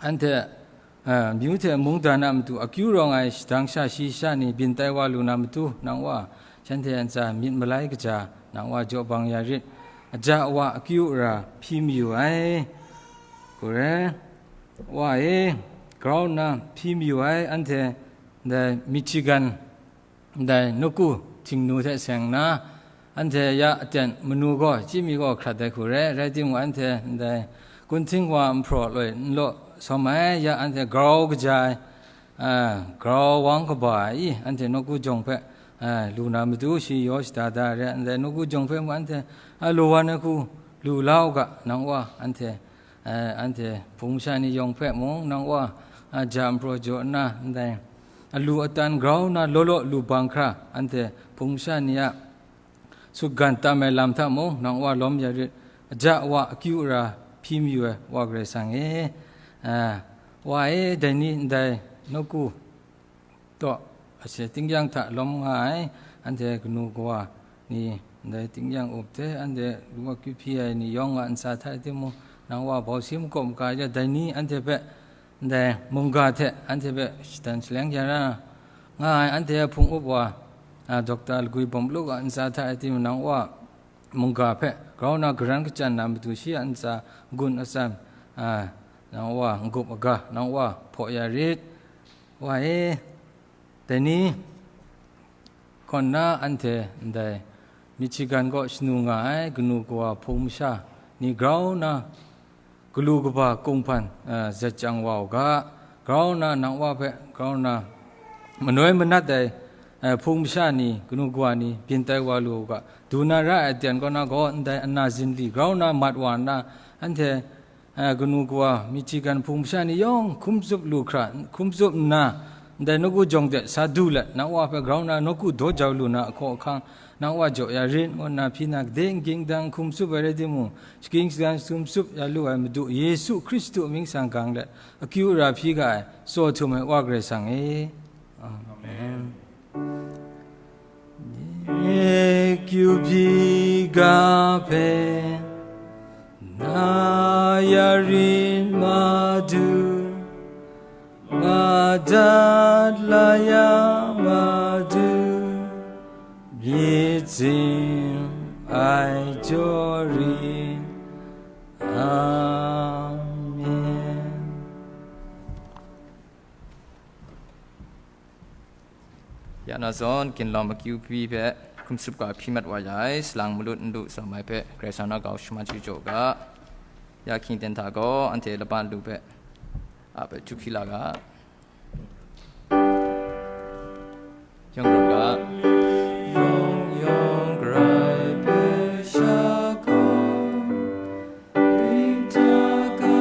anhte, ah, myu hte mungdan a matu akyu rawng ai shadang sha shi sha ni byin tai wa lu na matu, nang Wa, shanhte a ntsa myit malai kaja, nang Wa jaw bang ya rit, aja wa akyu ara hpyi mayu ai, hku re. Wa e, grau nna hpyi mayu ai, anhte ndai Michigan, ndai nawku Htingnu hte seng nna, anhte ya aten manu gaw chyi mi gaw hkrat ai hku re, rai timung, anhte ndai kunhting wa nhpraw loi n law sawm ai, ya anhte grau kaja ai, a, grau wang kaba ai i, anhte nawku jawng hpe, a, lu na matu shi yaw shada da ai re, ndai nawku jawng hpe mung anhte, a, lu wan ai hku lu la u ga, nang Wa, anhte, eh, anhte hpung masha ni yawng hpe mung nang Wa, a, ja nhpraw jaw nna, ndai alu atan grau nna law law lu bang hkra, anhte hpung masha ni a sutgan tam ai lam hta mung nang Wa lawm ya rit, aja wa akyu ara hpyi mayu ai Wa Karai Kasang e, a, Wa e, dai ni ndai nawku taw, ase tingkyang hta lawm nga ai, anhte kanu kawa ni ndai tingkyang up hte, anhte lu akyu hpyi ai ni yawng a ntsa hta e timung, nang Wa bausi makawp maga ya, dai ni anhte hpe ndai mungga hte anhte hpe shadan shaleng ya na nga ai, anhte a hpung up wa, a, Dokta Lagwi Bawm Luk a ntsa hta e timung, nang Wa mungga hpe grau nna garan kachyan na matu shi a ntsa n-gun atsam, a, nang Wa n-gup aga, nang Wa hpaw ya rit. Wa e, dai ni kaw nna anhte ndai Michigan kaw shanu nga ai kanu kawa hpung masha ni grau nna galu kaba kunghpan, eh, zat chyang wa u ga, grau nna nang Wa hpe grau nna manoi manat ai, eh, hpung masha ni, kanu kawa ni byin tai wa lu u ga, du na ra ai aten kaw na gaw ndai ana zinli grau nna mat wa nna, anhte, eh, kanu kawa Michigan hpung masha ni yawng hkum tsup lu hkra, hkum tsup nna, ndai nawku jawng de sa du let, nang Wa hpe grau nna nawku daw jau lu na ahkaw ahkang, nang Wa jaw ya rit, ngu nna hpyi na, gade n ging dang hkum tsup ai rai timung, shagying shagan hkum tsup ya lu ai Madu Yesu Hkristu mying sanggang let, akyu ara hpyi ga ai, tsaw htum ai Wa Karai Kasang e. Amen. Nye kyu hpyi ga hpe na ya rit, Madu, madat la ya, Madu, myit zim ai jaw rit. Amen. Ya na zawn, ginlawm akyu hpyi hpe hkum tsup ga hpyi mat wa ya ai, salang malut n lu sawm ai hpe, Karai Kasang na kau shaman chyu jaw ga, ya hkying ten hta gaw, anhte laban lu hpe, a hpe chyu hpyi la ga, yawng rawng ga, yawng yawng Karai hpe sha gaw, ring hta ga,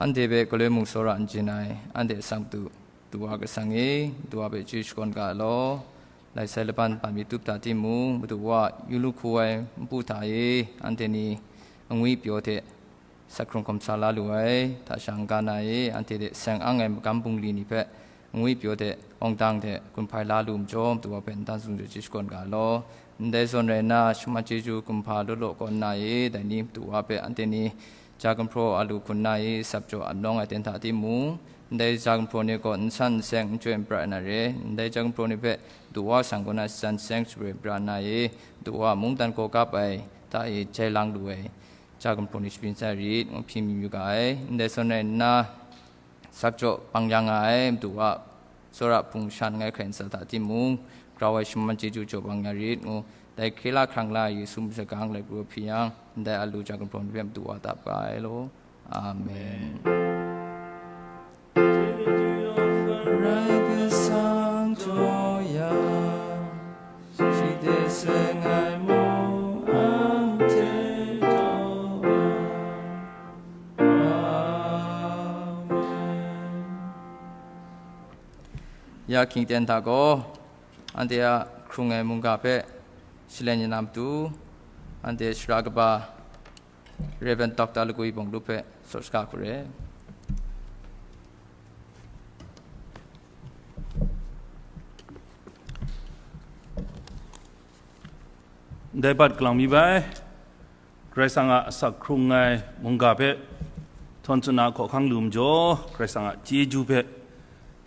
anhte hpe galoi mung tsawra n chyen ai, anhte asak du, du wa Karai Kasang e, du wa hpe chye shakawn ga law, lai sai laban ban mi tup hta timung, Madu wa yu lu hku ai npu hta e, anhte ni angwi pyaw hte Sak hkrung hkawm sa la lu ai, hta sha n-ga na e, anhte hte seng ang ai magam bungli ni hpe, ngwi pyaw hte, awng dang hte, gun hpai la lu majaw, Madu Wa hpe n dan zungzun chye shakawn ga law. Ndai zawn rai nna, shaman chyeju kumhpa law law kaw nna e, dai ni Madu Wa hpe anhte ni ja gumhpraw a lu hkun na e, sap jaw ap nawng ai ten hta timung, ndai ja gumhpraw ni gaw n san n seng n chyoi n pra na re, ndai ja gumhpraw ni hpe Madu Wa sang kaw na shajan seng shabrai pra na e, Madu Wa mungdan gaw kap ai hta e jai lang lu ai. Ja gumhpraw ni shabyin sai rit, ngu hpyi mi yu ga ai. Ndai zawn rai nna, sak jaw bang ya nga ai, Madu Wa tsawra hpung sha langai hkrai ntsa hta timung, grau ai shaman chyeju jaw bang ya rit, ngu dai hkye la hkrang la Yesu mung shagang lai pru hpyi yang, ndai a lu ja gumhpraw ni hpe Madu Wa tap ga ai law. Amen. 呀， hkying ten hta gaw, anhte a hkrung ai mungga hpe shaloi na matu, anhte sara kaba Rev. Doctor Lagwi Bawnglup hpe sawt shaga hku re. Ndai bat kalang mi bai, Karai Kasang a asak hkrung ai mungga hpe htawn tsun na hkawhkang lu majaw, Karai Kasang a chyeju hpe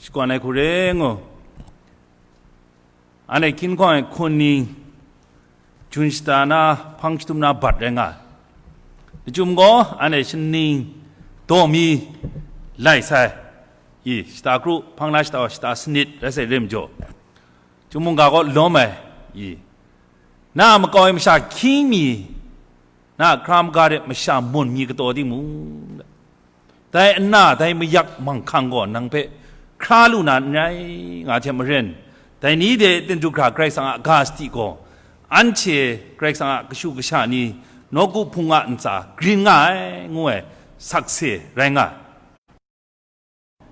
shakawn ai hku re ngu. Anhte hkying hkawng ai hkun ning jun shata na hpang shatup na bat rai nga ai. Lachyum gaw anhte shaning daw mi lai sai. I, shata kru, hpang na shata wa shata sanit rai sai re majaw, Chyum mungga gaw lawm ai. I, na a makau ai masha hkying mi, na a hkra maga de masha mun mi kataw timung, dai ana, dai mayak manghkang gaw nang hpe hkra lu na n rai, nga hte maren, dai ni de tindu hkra Karai Kasang a ga sadi gaw, anhte Karai Kasang a kashu kasha ni nawku hpung a ntsa grin nga ai, ngu ai sakse rai nga ai.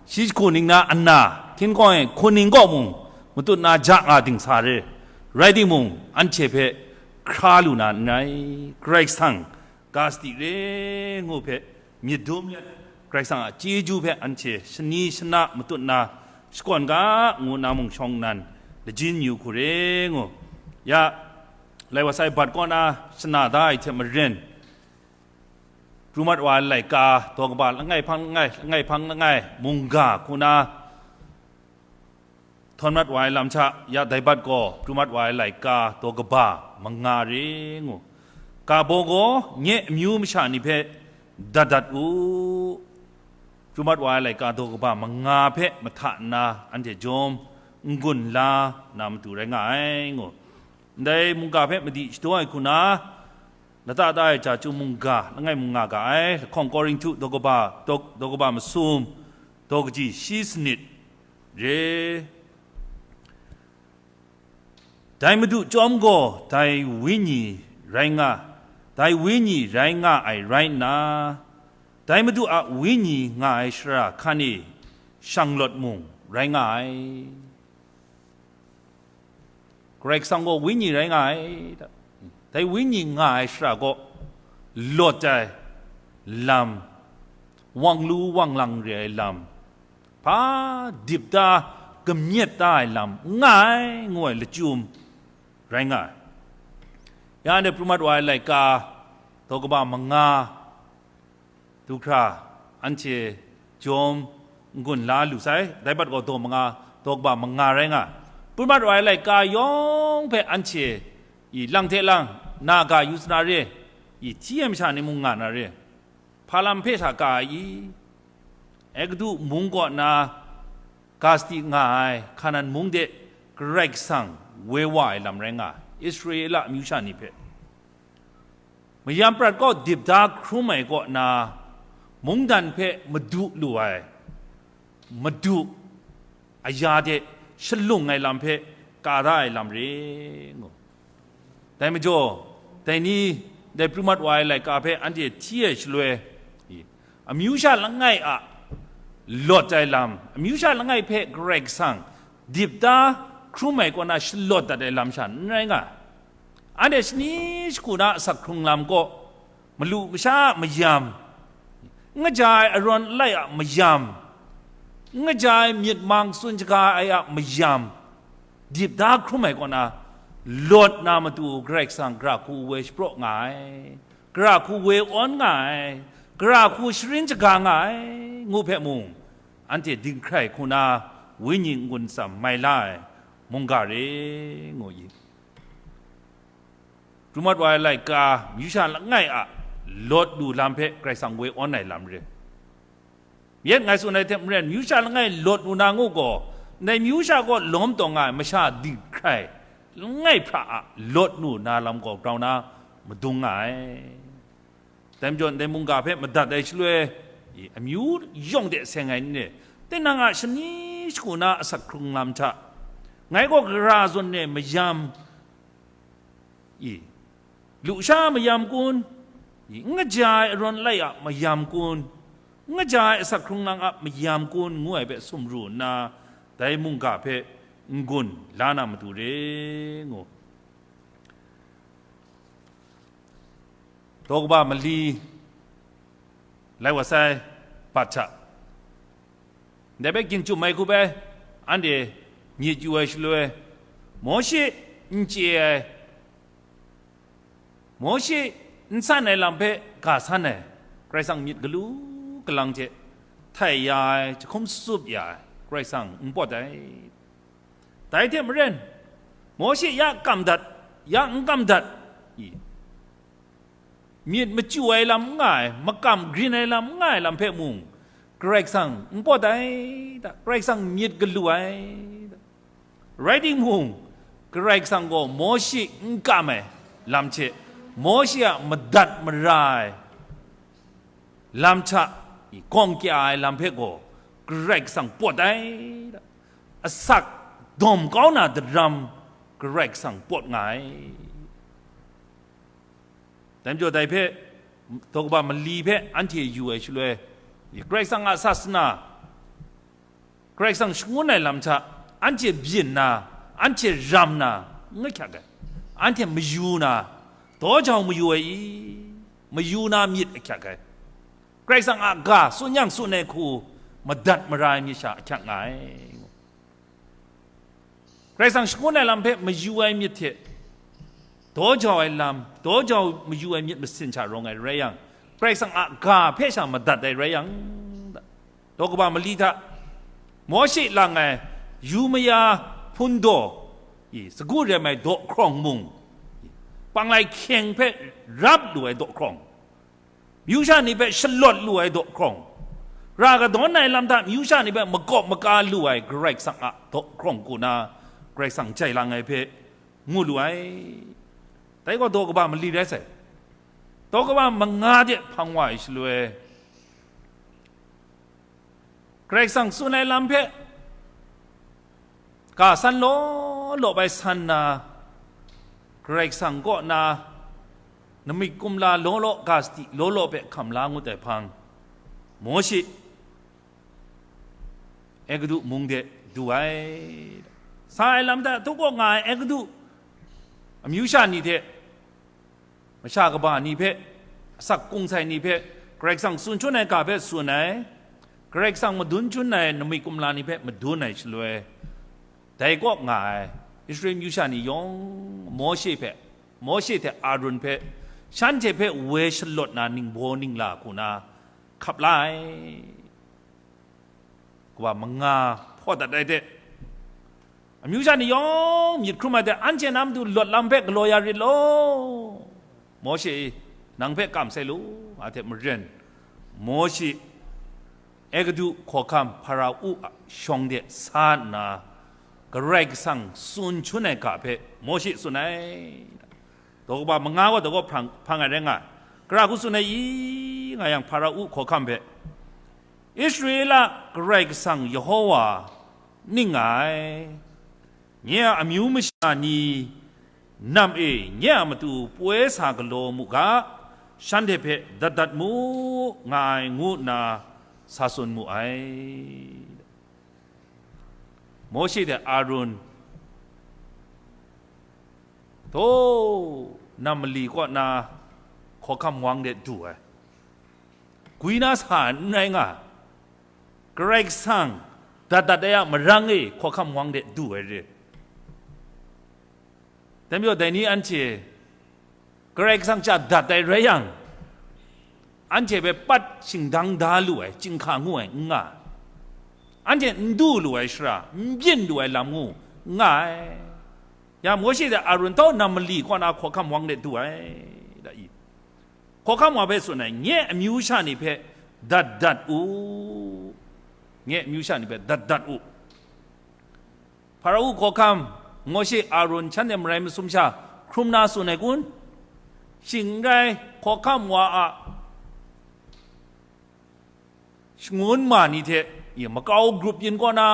Shi jahku ning na ana, hkying hkawng ai hkun ning kaw mung, matut na ja nga dingsa re, rai timung, anhte hpe hkra lu na n rai, Karai Kasang ga sadi re ngu hpe myit dum let, Karai Kasang a chyeju hpe anhte shani shana matut na shakawn ga, ngu na mung shawng nnan lajin yu hku re ngu. Ya, lai wa sai bat kaw na shana da ai hte maren, pru mat wa ai laika daw kaba langai hpang langai, langai hpang langai, mungga hku na htawn mat wa ai lam hta, ya dai bat gaw pru mat wa ai laika daw kaba manga re ngu. Ga baw gaw nye amyu masha ni hpe dat dat u. Pru mat wa ai laika daw kaba manga hpe mahta nna anhte jawm n-gun la na matu rai nga ai ngu. Ndai mungga hpe madi shadaw ai hku na, lata da ai hta Chyum mungga langai mung nga ga ai, lahkawng Korinhtu daw kaba, daw, daw kaba masum, daw kaji shi sanit re. Dai Madu chyawm gaw dai Wenyi rai nga, dai Wenyi rai nga ai rai nna, dai Madu a Wenyi nga ai shara hkan e shanglawt mung rai nga ai. Karai Kasang gaw Wenyi rai nga ai. Dai Wenyi nga ai shara gaw lawt ai lam, wang lu wang lang re ai lam, hpa dip da, kamyet da ai lam n nga ai, ngu ai lachyum rai nga ai. Ya anhte pru mat wa ai laika daw kaba manga du hkra, anhte jawm n-gun la lu sai, dai bat gaw daw manga, daw kaba manga rai nga ai. Pru mat wa ai laika yawng hpe anhte i lang hte lang, na ga yu sa na re, i hti ai masha ni mung nga na re, hpa lam hpe sha ka ai i? Egutu mung kaw na ga sadi nga ai Hkanan mung de Karai Kasang woi wa ai lam rai nga ai, Israela amyu sha ni hpe. Mayam prat kaw dip da hkrum ai kaw na, mungdan hpe madu lu ai, madu aya de shalung ai lam hpe ka da ai lam re ngu. Dai majaw, dai ni, dai pru mat wa ai laika hpe anhte hti ai shaloi, amyu sha langai a lawt ai lam, amyu sha langai hpe Karai Kasang dip da hkrum ai kaw na shalawt dat ai lam sha n rai nga ai. Anhte shani shagu na asak hkrung lam kaw, malu masha a mayam, N kaja ai arawn alai a mayam, n kaja ai myit mang tsun shaga ai a mayam, dip da hkrum ai kaw na, lawt na matu Karai Kasang gara hku woi shapraw nga ai, gara hku woi awn nga ai, gara hku sharin shaga nga ai, ngu hpe mung, anhte dinghkrai hku na wenyi n-gun tsam mai la ai mungga re, ngu i. Krum mat wa ai laika, masha langai a lawt lu lam hpe Karai Kasang woi awn ai lam re. Yet ngai tsun ai hte maren, masha langai lawt lu na ngu gaw, ndai masha gaw lawm taw nga ai masha dinghkrai langai hpra a lawt lu na lam gaw grau na madung nga ai. Dai majaw, ndai mungga hpe madat ai shaloi, i, amyu yawng de seng ai ni, tinang a shani shagu na asak hkrung lam hta, ngai gaw gara zawn e mayam, i, lusha mayam kun, i, n kaja ai arawn alai a mayam kun, n kaja ai asak hkrung lang a mayam kun, ngu ai hpe sumru nna, dai mungga hpe n-gun la na matu re, ngu. Daw kaba mali lai wa sai, bat hta. Ndai hpe ginchum ai hku bai, anhte myit yu ai shaloi, Mawshe n chye ai, Mawshe n san ai lam hpe ga san ai, Karai Kasang myit galu galang hte htai ya ai, jahkum tsup ya ai, Karai Kasang n pawt ai. Dai hte maren, Mawshe ya kam dat, ya n kam dat, i, myit machyu ai lam n nga ai, makam grin ai lam n nga ai lam hpe mung, Karai Kasang n pawt ai da, Karai Kasang myit galu ai da. Rai timung, Karai Kasang gaw Mawshe n kam ai lam hte, Mawshe a madat mara ai lam hta, i, gawng kya ai lam hpe gaw Karai Kasang pawt ai da. Asak dawm kau na daram Karai Kasang pawt nga ai. Dai majaw dai hpe, daw kaba mali hpe anhte yu ai shaloi, Karai Kasang a sasana, Karai Kasang shangun ai lam hta, anhte byin na, anhte ram na, n ahkyak ai. Anhte mayu na, daw jau mayu ai i, mayu na myit ahkyak ai. Karai Kasang a ga tsun yang tsun ai hku, madat mara ai myit sha ahkyak nga ai. Karai Kasang shangun ai lam hpe mayu ai myit hte, daw jau ai lam, daw jau mayu ai myit masin hta rawng ai rai yang, Karai Kasang a ga hpe sha madat ai rai yang, daw kaba mali hta, Mawshe lang ai yu maya hpun daw, i, sagu rem ai daw hkrawng mung, i, panglai hkyeng hpe rap lu ai daw hkrawng, Myu sha ni hpe shalawt lu ai daw hkrawng, ra kadawn ai lam hta myu sha ni hpe makawp maka lu ai Karai Kasang a daw hkrawng hku na Karai Kasang jai lang ai hpe ngu lu ai. Dai gaw daw kaba mali rai sai. Daw kaba manga de hpang wa ai shaloi, Karai Kasang tsun ai lam hpe ga san law law bai san na, Karai Kasang kaw na namik kumla law law ga sadi law law hpe hkam la ngut ai hpang, Mawshe Egutu mung de du ai. Sa ai lam hta htup kaw nga ai Egutu amyu sha ni hte, masha kaba ni hpe, asak kung sai ni hpe, Karai Kasang tsun shangun ai ga hpe tsun ai, Karai Kasang madun shangun ai namik kumla ni hpe madun ai shaloi, dai kaw nga ai Israel myu sha ni yawng Mawshe hpe, Mawshe hte Arun hpe, shanhte hpe woi shalawt na ningbaw ningla hku na hkap la ai. Kaba manga hpaw dat ai hte, amyu sha ni yawng myit hkrum ai hte, anhte na matu lawt lam hpe galaw ya rit law, Mawshe e, nang hpe kam sai lu, nga hte maren, Mawshe Egutu hkawhkam Hparau a shawng de sa nna, Karai Kasang tsun shangun ai ga hpe Mawshe tsun ai. Daw kaba manga wa daw kaw hpang, hpang ai rai nga ai. Gara hku tsun ai i, nga yang, Hparau hkawhkam hpe, Israela Karai Kasang Yehowa ning nga ai. Nye a amyu masha ni nam e nye a matu poi sa galaw mu ga, shanhte hpe dat dat mu nga ai, ngu nna sa tsun mu ai. Mawshe hte Arun, daw nam mali kaw na hkawhkam wang de du ai. gwi na sa n rai nga, Karai Kasang dat dat ai a marang e hkawhkam wang de du ai re. Dai majaw dai ni anhte Karai Kasang hta dat ai rai yang, anhte hpe pat shingdang da lu ai chyinghka ngu ai n nga ai. Anhte n du lu ai shara, n byin lu ai lam ngu n nga ai. Ya Mawshe hte Arun tau nam mali kaw na hkawhkam wang de du ai, da i. Hkawhkam wa hpe tsun ai, nye amyu sha ni hpe dat dat u. Nye amyu sha ni hpe dat dat u. Hparau hkawhkam, Mawshe, Arun, shanhte marai masum sha hkrum na tsun ai kun? Shing n rai, hkawhkam wa a shangun ma ni hte, i, makau grup yin kaw na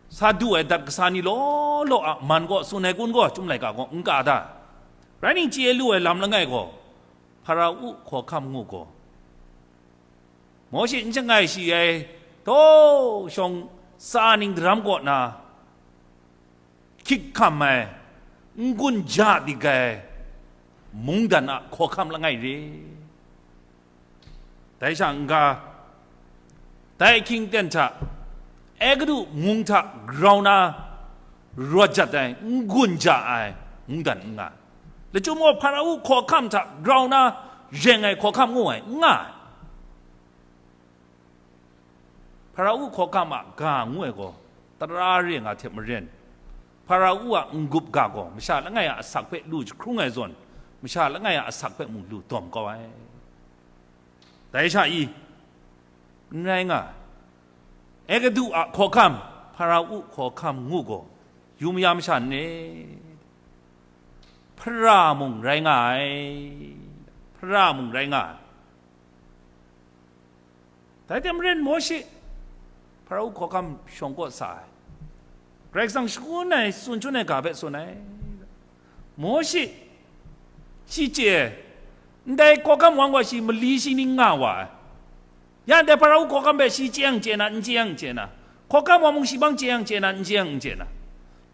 sa du ai dat kasa ni law law a man kaw tsun ai kun gaw, Chyum laika gaw n ka da. Rai ning, chye lu ai lam langai gaw, Hparau hkawhkam ngu gaw, Mawshe n shangai shi ai, taw shawng tsa ning daram kaw na, hkyik hkam ai, n-gun ja dik ai mungdan a hkawhkam langai re. Dai sha n-ga, dai hkying ten hta, Egutu mung hta grau na rawt jat ai, n-gun ja ai mungdan n nga ai. Lachyum gaw Hparau hkawhkam hta grau na reng ai hkawhkam ngu ai, n nga ai. Hparau hkawhkam a ga ngu ai gaw, tara re nga hte maren, Hparau a n-gup ga gaw masha langai a asak hpe lu jahkrung ai zawn, masha langai a asak hpe mung lu dawm kau ai. Dai sha i, n rai nga ai. Egutu a hkawhkam, Hparau hkawhkam ngu gaw, yu maya masha n ni? Hpara mung rai nga ai, hpara mung rai nga ai. Dai hte maren Mawshe Hparau hkawhkam shawng kaw sa ai. Karai Kasang shangun ai, tsun shangun ai ga hpe tsun ai. Mawshe, shi chye ai, ndai hkawhkam wang gaw shi mali shi ning nga wa ai. Ya ndai Hparau hkawhkam hpe shi chye yang chye na, n chye yang chye na, hkawhkam wang mung shi bang chye yang chye na, n chye yang n chye na,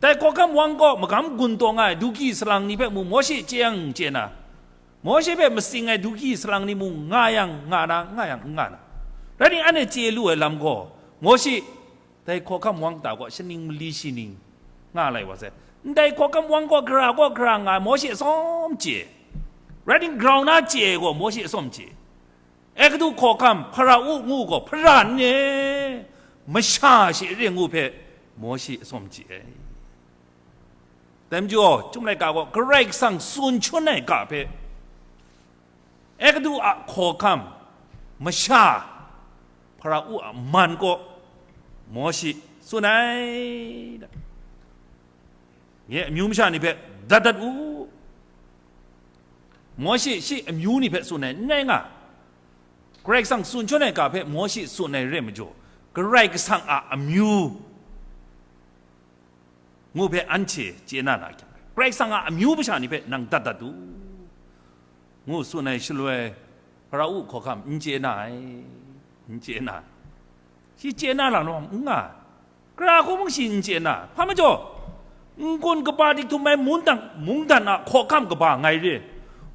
dai hkawhkam wang gaw magam gun taw nga ai dukyi salang ni hpe mung Mawshe chye yang chye na, Mawshe hpe matsing ai dukyi salang ni mung nga yang nga na, nga yang n nga na. Rai ning, anhte chye lu ai lam gaw, Mawshe dai hkawhkam wang ta gaw shaning mali shi ning nga lai wa sai. Ndai hkawhkam wang gaw gara gaw gara nga ai, Mawshe tsawm chye. Rai ning, grau na chye ai gaw Mawshe tsawm chye. Egutu hkawhkam, Hparau ngu gaw hpara n ni? Masha she re ngu hpe Mawshe tsawm chye ai. Dai majaw, Chyum laika gaw Karai Kasang tsun shangun ai ga hpe, Egutu a hkawhkam, masha, Hparau a man kaw, Mawshe tsun ai, nye amyu masha ni hpe dat dat u. Mawshe shi amyu ni hpe tsun ai n rai nga. Karai Kasang tsun shangun ai ga hpe Mawshe tsun ai re majaw, Karai Kasang a amyu ngu hpe anhte chye na na kyang, Karai Kasang a amyu masha ni hpe nang dat dat u, ngu tsun ai shaloi, Hparau hkawhkam n chye na ai, n chye na ai. Shi chye na lam n nga ai. Gara hku mung shi n chye na ai. Hpa majaw, n-gun kaba dik htum ai mungdan, mungdan a hkawhkam kaba ngai re,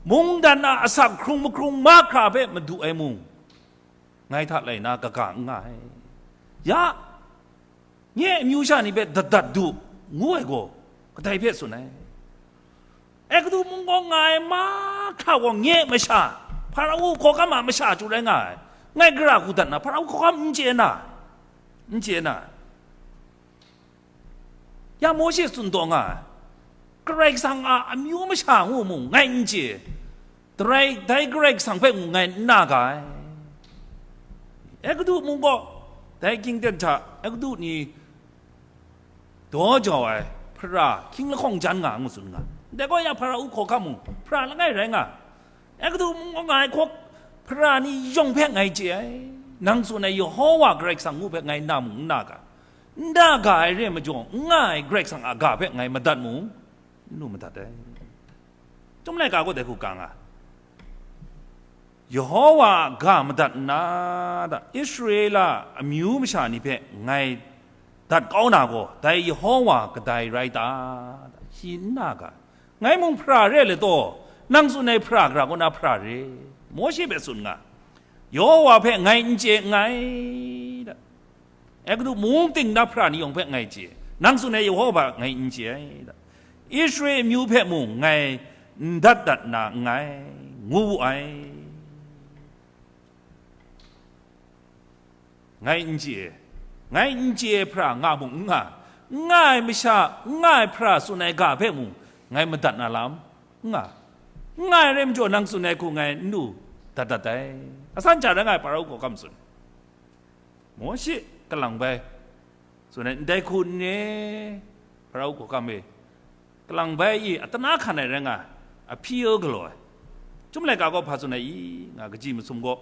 mungdan a asak hkrung mahkrung mahkra hpe madu ai mung, ngai hta lai na kaga n nga ai. Ya, nye amyu sha ni hpe dat dat du, ngu ai gaw, kadai hpe tsun ai? Egutu mung gaw nga ai mahkra gaw nye masha, Hparau hkawhkam a masha chyu rai nga ai. Ngai gara hku dat na, Hparau hkawhkam n chye na, n chye na. Ya Mawshe tsun taw nga ai, Karai Kasang a amyu masha ngu mung ngai n chye, dai, dai Karai Kasang hpe mung ngai n na ga ai. Egutu mung gaw, dai hkying ten hta Egutu ni daw jau ai hpara hkying lahkawng jan nga ngu tsun nga. Ndai gaw ya Hparau hkawhkam mung hpara langai rai nga. Egutu mung gaw nga ai hkawk hpara ni yawng hpe ngai chye ai. Nang tsun ai Yehova Karai Kasang ngu hpe ngai na mung n na ga, n da ga ai re majaw, n nga ai Karai Kasang a ga hpe ngai madat mung, n lu madat ai. Chyum laika gaw dai hku ga nga, Yehova a ga madat nna, da, Israela amyu masha ni hpe ngai dat kau na gaw, dai Yehova kadai rai ta? Da, shi n na ga, ngai mung hpara re let taw, nang tsun ai hpara gara kaw na hpara re, Mawshe hpe tsun nga. Yehowa hpe ngai n chye nngai, da. Eguptu mung ting na hpra ni yawng hpe ngai chye, nang tsun ai Yehowa ngai n chye ai, da. Israel amyu hpe mung ngai n dat dat na nngai, ngu wu ai. Ngai n chye, ngai n chye hpra nga mung n nga, n nga ai masha, n nga ai hpra tsun ai ga hpe mung ngai madat na lam n nga, n nga ai rai majaw, nang tsun ai hku ngai n lu dat dat ai. Asan ja rai nga ai Farao hkawhkam tsun, Mawshe kalang bai tsun ai, ndai hku n re, Farao hkawhkam e, kalang bai i atana hkan ai rai nga, a hpyi o galaw ai. Chyum laika gaw hpa tsun ai i, nga kaji masum gaw,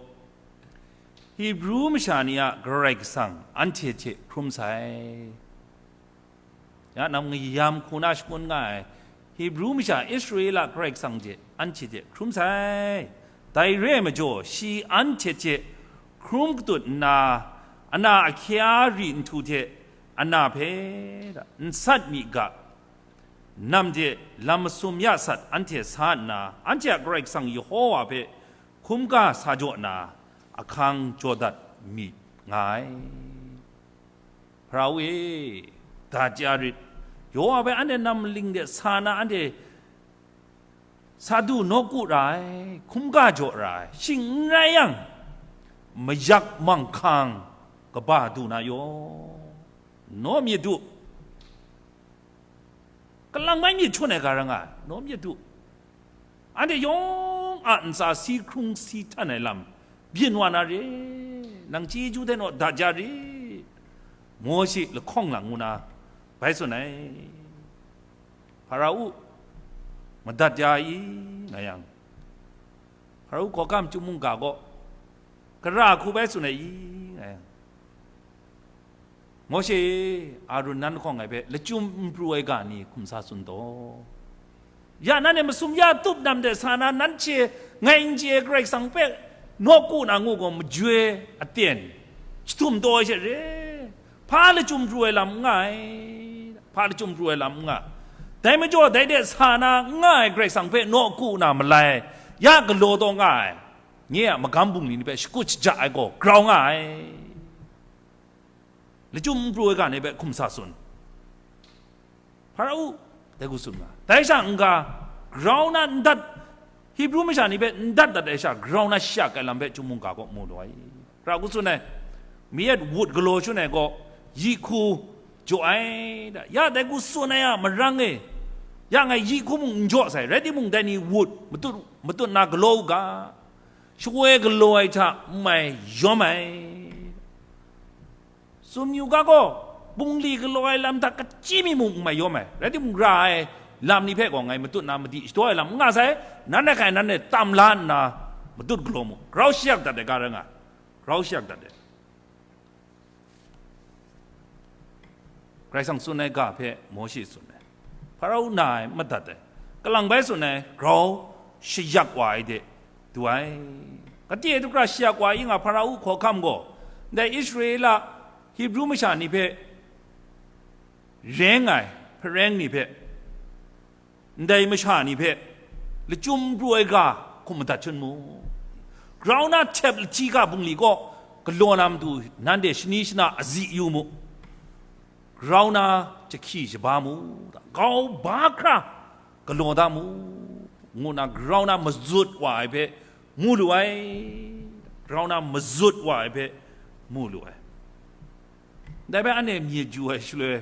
Hebru masha ni a Karai Kasang anhte hte hkrum sai. Ya nang mayam hku na shangun nga ai Hebru masha Israela Karai Kasang hte anhte hte hkrum sai. Dai re ai majaw, shi anhte hte hkrum katut nna, ana ahkya ri nhtu hte ana hpe nsat mi ga, nam de lam masum ya sat anhte sa nna, anhte a Karai Kasang Yehowa hpe hkungga sa jaw na ahkang jaw dat mi nga ai. Farao e, dat ya rit, Yehowa hpe anhte nam maling de sa na anhte sa du nawku ra ai, hkungga jaw ra ai, shing n rai yang, mayak manghkang kaba du na yaw, naw myit du. Kalang bai myit hkyawn ai ga ra nga ai, naw myit du. Anhte yawng a ntsa si hkrung si htan ai lam byin wa na re, nang chyeju hte naw dat ja re, Mawshe lahkawng lang ngu na bai tsun ai. Hpara u, madat ya i, nga yang, Hpara u hkawhkam chyum mungga gaw, kara hku bai tsun ai i, nga yang, Mawshe e, Arun nan lahkawng ngai hpe lachyum n pru ai ga ni hkum sa tsun taw. Ya nan e masum ya tup nam de sa na, nan hte ngai n chye ai Karai Kasang hpe nawku na ngu gaw majoi aten jahtum taw ai hte re, hpa lachyum pru ai lam n nga ai, hpa lachyum pru ai lam n nga. Dai majaw, dai de sa na n nga ai Karai Kasang hpe nawku na malai, ya galaw taw nga ai, nye a magam bungli ni hpe shakut shaja ai gaw grau nga ai. Lachyum n pru ai ga ni hpe hkum sa tsun. Hpara u, dai hku tsun nga. Dai sha n-ga, grau na n dat, Hebru masha ni hpe n dat dat ai sha, grau na shi yak ai lam hpe chyum mungga gaw mu lu ai. Hpara hku tsun ai, mi yet wut galaw shun ai gaw, yi hku jaw ai, da. Ya dai hku tsun ai a marang e, ya ngai yi hku mung n jaw sai, rai timung, dai ni wut matut, matut na galaw u ga, shawoi galaw ai hta n mai yawm ai. Tsun yu ga gaw, bungli galaw ai lam hta kachyi mi mung n mai yawm ai, rai timung, ra ai lam ni hpe gaw ngai matut na madi shadaw ai lam n nga sai, nan hkai nan e tam la nna matut galaw mu, grau shi yak dat ai ga rai nga, grau shi yak dat ai. Karai Kasang tsun ai ga hpe Mawshe tsun ai. Hpara u na ai madat ai, kalang bai tsun ai, grau shayak wa ai de du ai. Kate du hkra shayak wa i nga, Hpara u hkawhkam gaw, ndai Israela Hebru masha ni hpe reng ai hpareng ni hpe, ndai masha ni hpe lachyum pru ai ga hkum madat shun mu. Grau na htep lahti ga bungli gaw galaw na matu nanhte shani shana azi yu mu. Grau na jahki shaba mu, grau ba hkra galaw da mu, ngu na grau na mazut wa ai hpe mu lu ai, grau na mazut wa ai hpe mu lu ai. Dai bai anhte myit yu ai shaloi,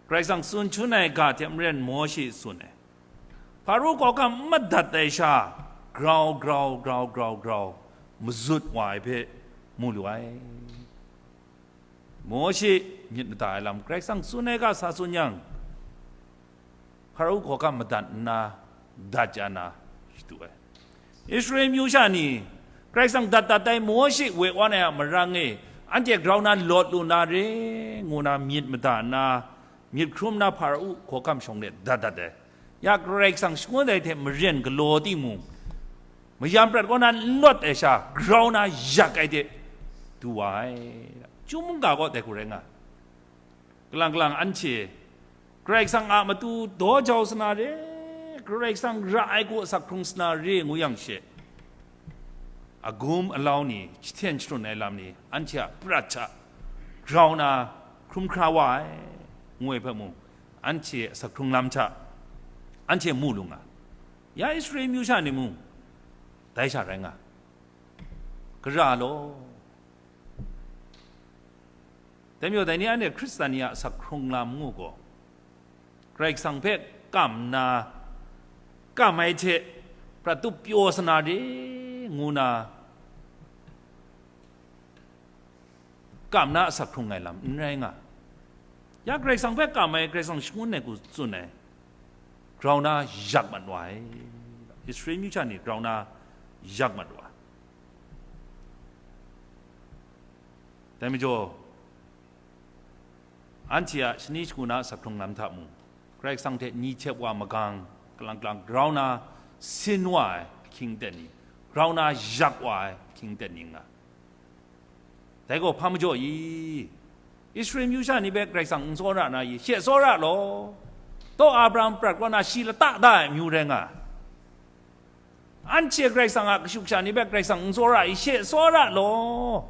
Karai Kasang tsun hkrum ai ga hte maren Mawshe tsun ai. Hpara u hkawhkam n madat ai sha, grau, grau, grau, grau, grau, mazut wa ai hpe mu lu ai. Mawshe myit mada ai lam Karai Kasang tsun ai ga sa tsun yang, Hpara u hkawhkam madat nna, dat ja na shadu ai. Israel myu sha ni, Karai Kasang dat dat ai Mawshe woi wan ai a marang e, anhte grau na lawt lu na re, ngu na myit mada nna, myit hkrum na Hpara u hkawhkam shawng de dat dat ai. Ya Karai Kasang shangun ai hte maren galaw timung, mayam prat kaw na n lawt ai sha, grau na yak ai de du wa ai. Chyum mungga gaw dai hku rai nga. Kalang kalang anhte Karai Kasang a matu daw jau sa na re, Karai Kasang ra ai hku asak hkrung sa na re ngu yang she, agum alau ni, jahten sharun ai lam ni, anhte a prat hta grau na hkrum hkra wa ai, ngu ai hpe mung, anhte a asak hkrung lam hta anhte mu lu nga. Ya Israel amyu sha ni mung dai sha rai nga, gara law. Dai majaw, dai ni anhte Hkristan ni a asak hkrung lam ngu gaw, Karai Kasang hpe kam nna, kam ai hte prat tup pyaw sa na re, ngu na, kam na asak hkrung ai lam n rai nga. Ya Karai Kasang hpe kam ai, Karai Kasang shangun ai hku tsun ai, grau na yak mat wa ai. Israel amyu sha ni grau na yak mat wa ai. Dai majaw, anhte a shani shagu na asak hkrung lam hta mung, Karai Kasang hte ni hte wa magang, kalang kalang grau na sin wa ai ahkying aten ni, grau na yak wa ai ahkying aten ni nga. Dai gaw hpa majaw i? Israel amyu sha ni hpe Karai Kasang n tsawra na i? She tsawra law. Taw Abraham prat kaw na shi lata da ai amyu rai nga. Anhte Karai Kasang a kashu kasha ni hpe Karai Kasang n tsawra i? She tsawra law.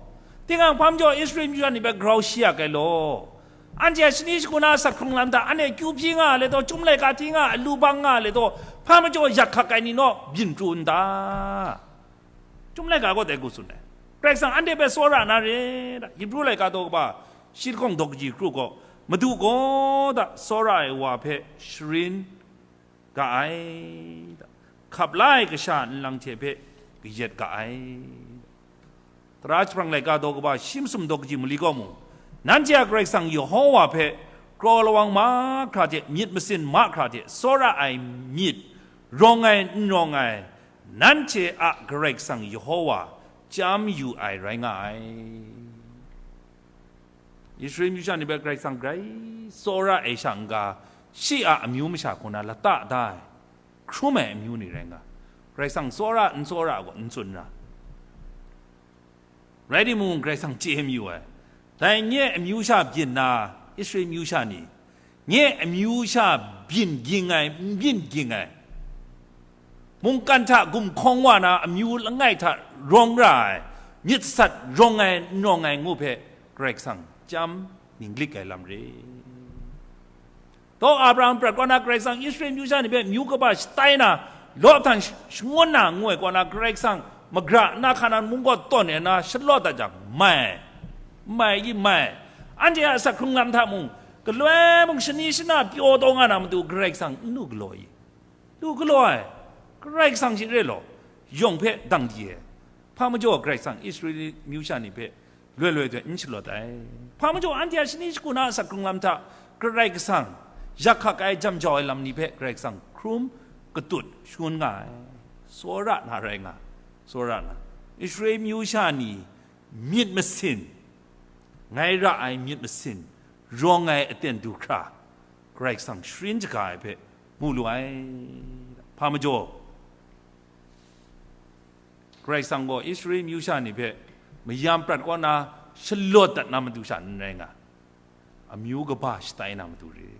Tinang hpa majaw Israel amyu sha ni hpe grau shi yak ai law. Anhte a shani shagu na asak hkrung lam hta anhte kyu hpyi nga ai let taw, chyum laika hti nga ai, lu bang nga ai let taw, hpa majaw yak hkak ai ni naw byin pru n ta? Chyum laika gaw dai hku tsun ai, Karai Kasang anhte hpe tsawra na re, da, Hibru laika daw kaba shi lahkawng daw kaji kru gaw, Madu gaw da tsawra ai wa hpe sharin ga ai, da, hkap la ai kasha nlang hte hpe kayat ga ai. Tara jahprang laika daw kaba shi masum daw kaji mali gaw mung, nanhte a Karai Kasang Yehowa hpe kraw lawang mahkra hte myit masin mahkra hte tsawra ai myit rawng ai n rawng ai, nanhte a Karai Kasang Yehowa chyam yu ai rai nga ai. Israel amyu sha ni hpe Karai Kasang grai tsawra ai sha n-ga, shi a amyu masha hku na lata da ai, hkrum ai amyu ni rai nga. Karai Kasang tsawra n tsawra gaw n tsun ra. Rai timung, Karai Kasang chye mayu ai. Dai nye amyu sha byin na, Israel amyu sha ni, nye amyu sha byin ging ai, n byin ging ai, mungkan hta gumhkawng wa na amyu langai hta rawng ra ai, myit sat rawng ai, n rawng ai ngu hpe Karai Kasang chyam ninglik ai lam re. Taw Abraham prat kaw na Karai Kasang Israel amyu sha ni hpe amyu kaba shatai na, Lot htan sh-, shangun na ngu ai kaw na, Karai Kasang magra nna Hkanan mung kaw tawn e na shalawt dat jang, mai, mai i mai, anhte a asak hkrung lam hta mung, galoi mung shani shana pyaw taw nga na matu Karai Kasang n lu galaw i? Lu galaw ai, Karai Kasang shi re law, yawng hpe dang di ai. Hpa majaw Karai Kasang Israel amyu sha ni hpe loi loi hte n shalawt ai. Hpa majaw anhte a shani shagu na asak hkrung lam hta Karai Kasang yak hkak ai, jam jau ai lam ni hpe Karai Kasang hkrum katut shangun nga ai. Tsawra na rai nga, tsawra na. Israel amyu sha ni myit masin, ngai ra ai myit masin, rawng ai aten du hkra, Karai Kasang sharin shaga ai hpe mu lu ai. Hpa majaw, Karai Kasang gaw Israel amyu sha ni hpe mayam prat kaw na shalawt dat na matu sha n rai nga, amyu kaba shatai na matu re.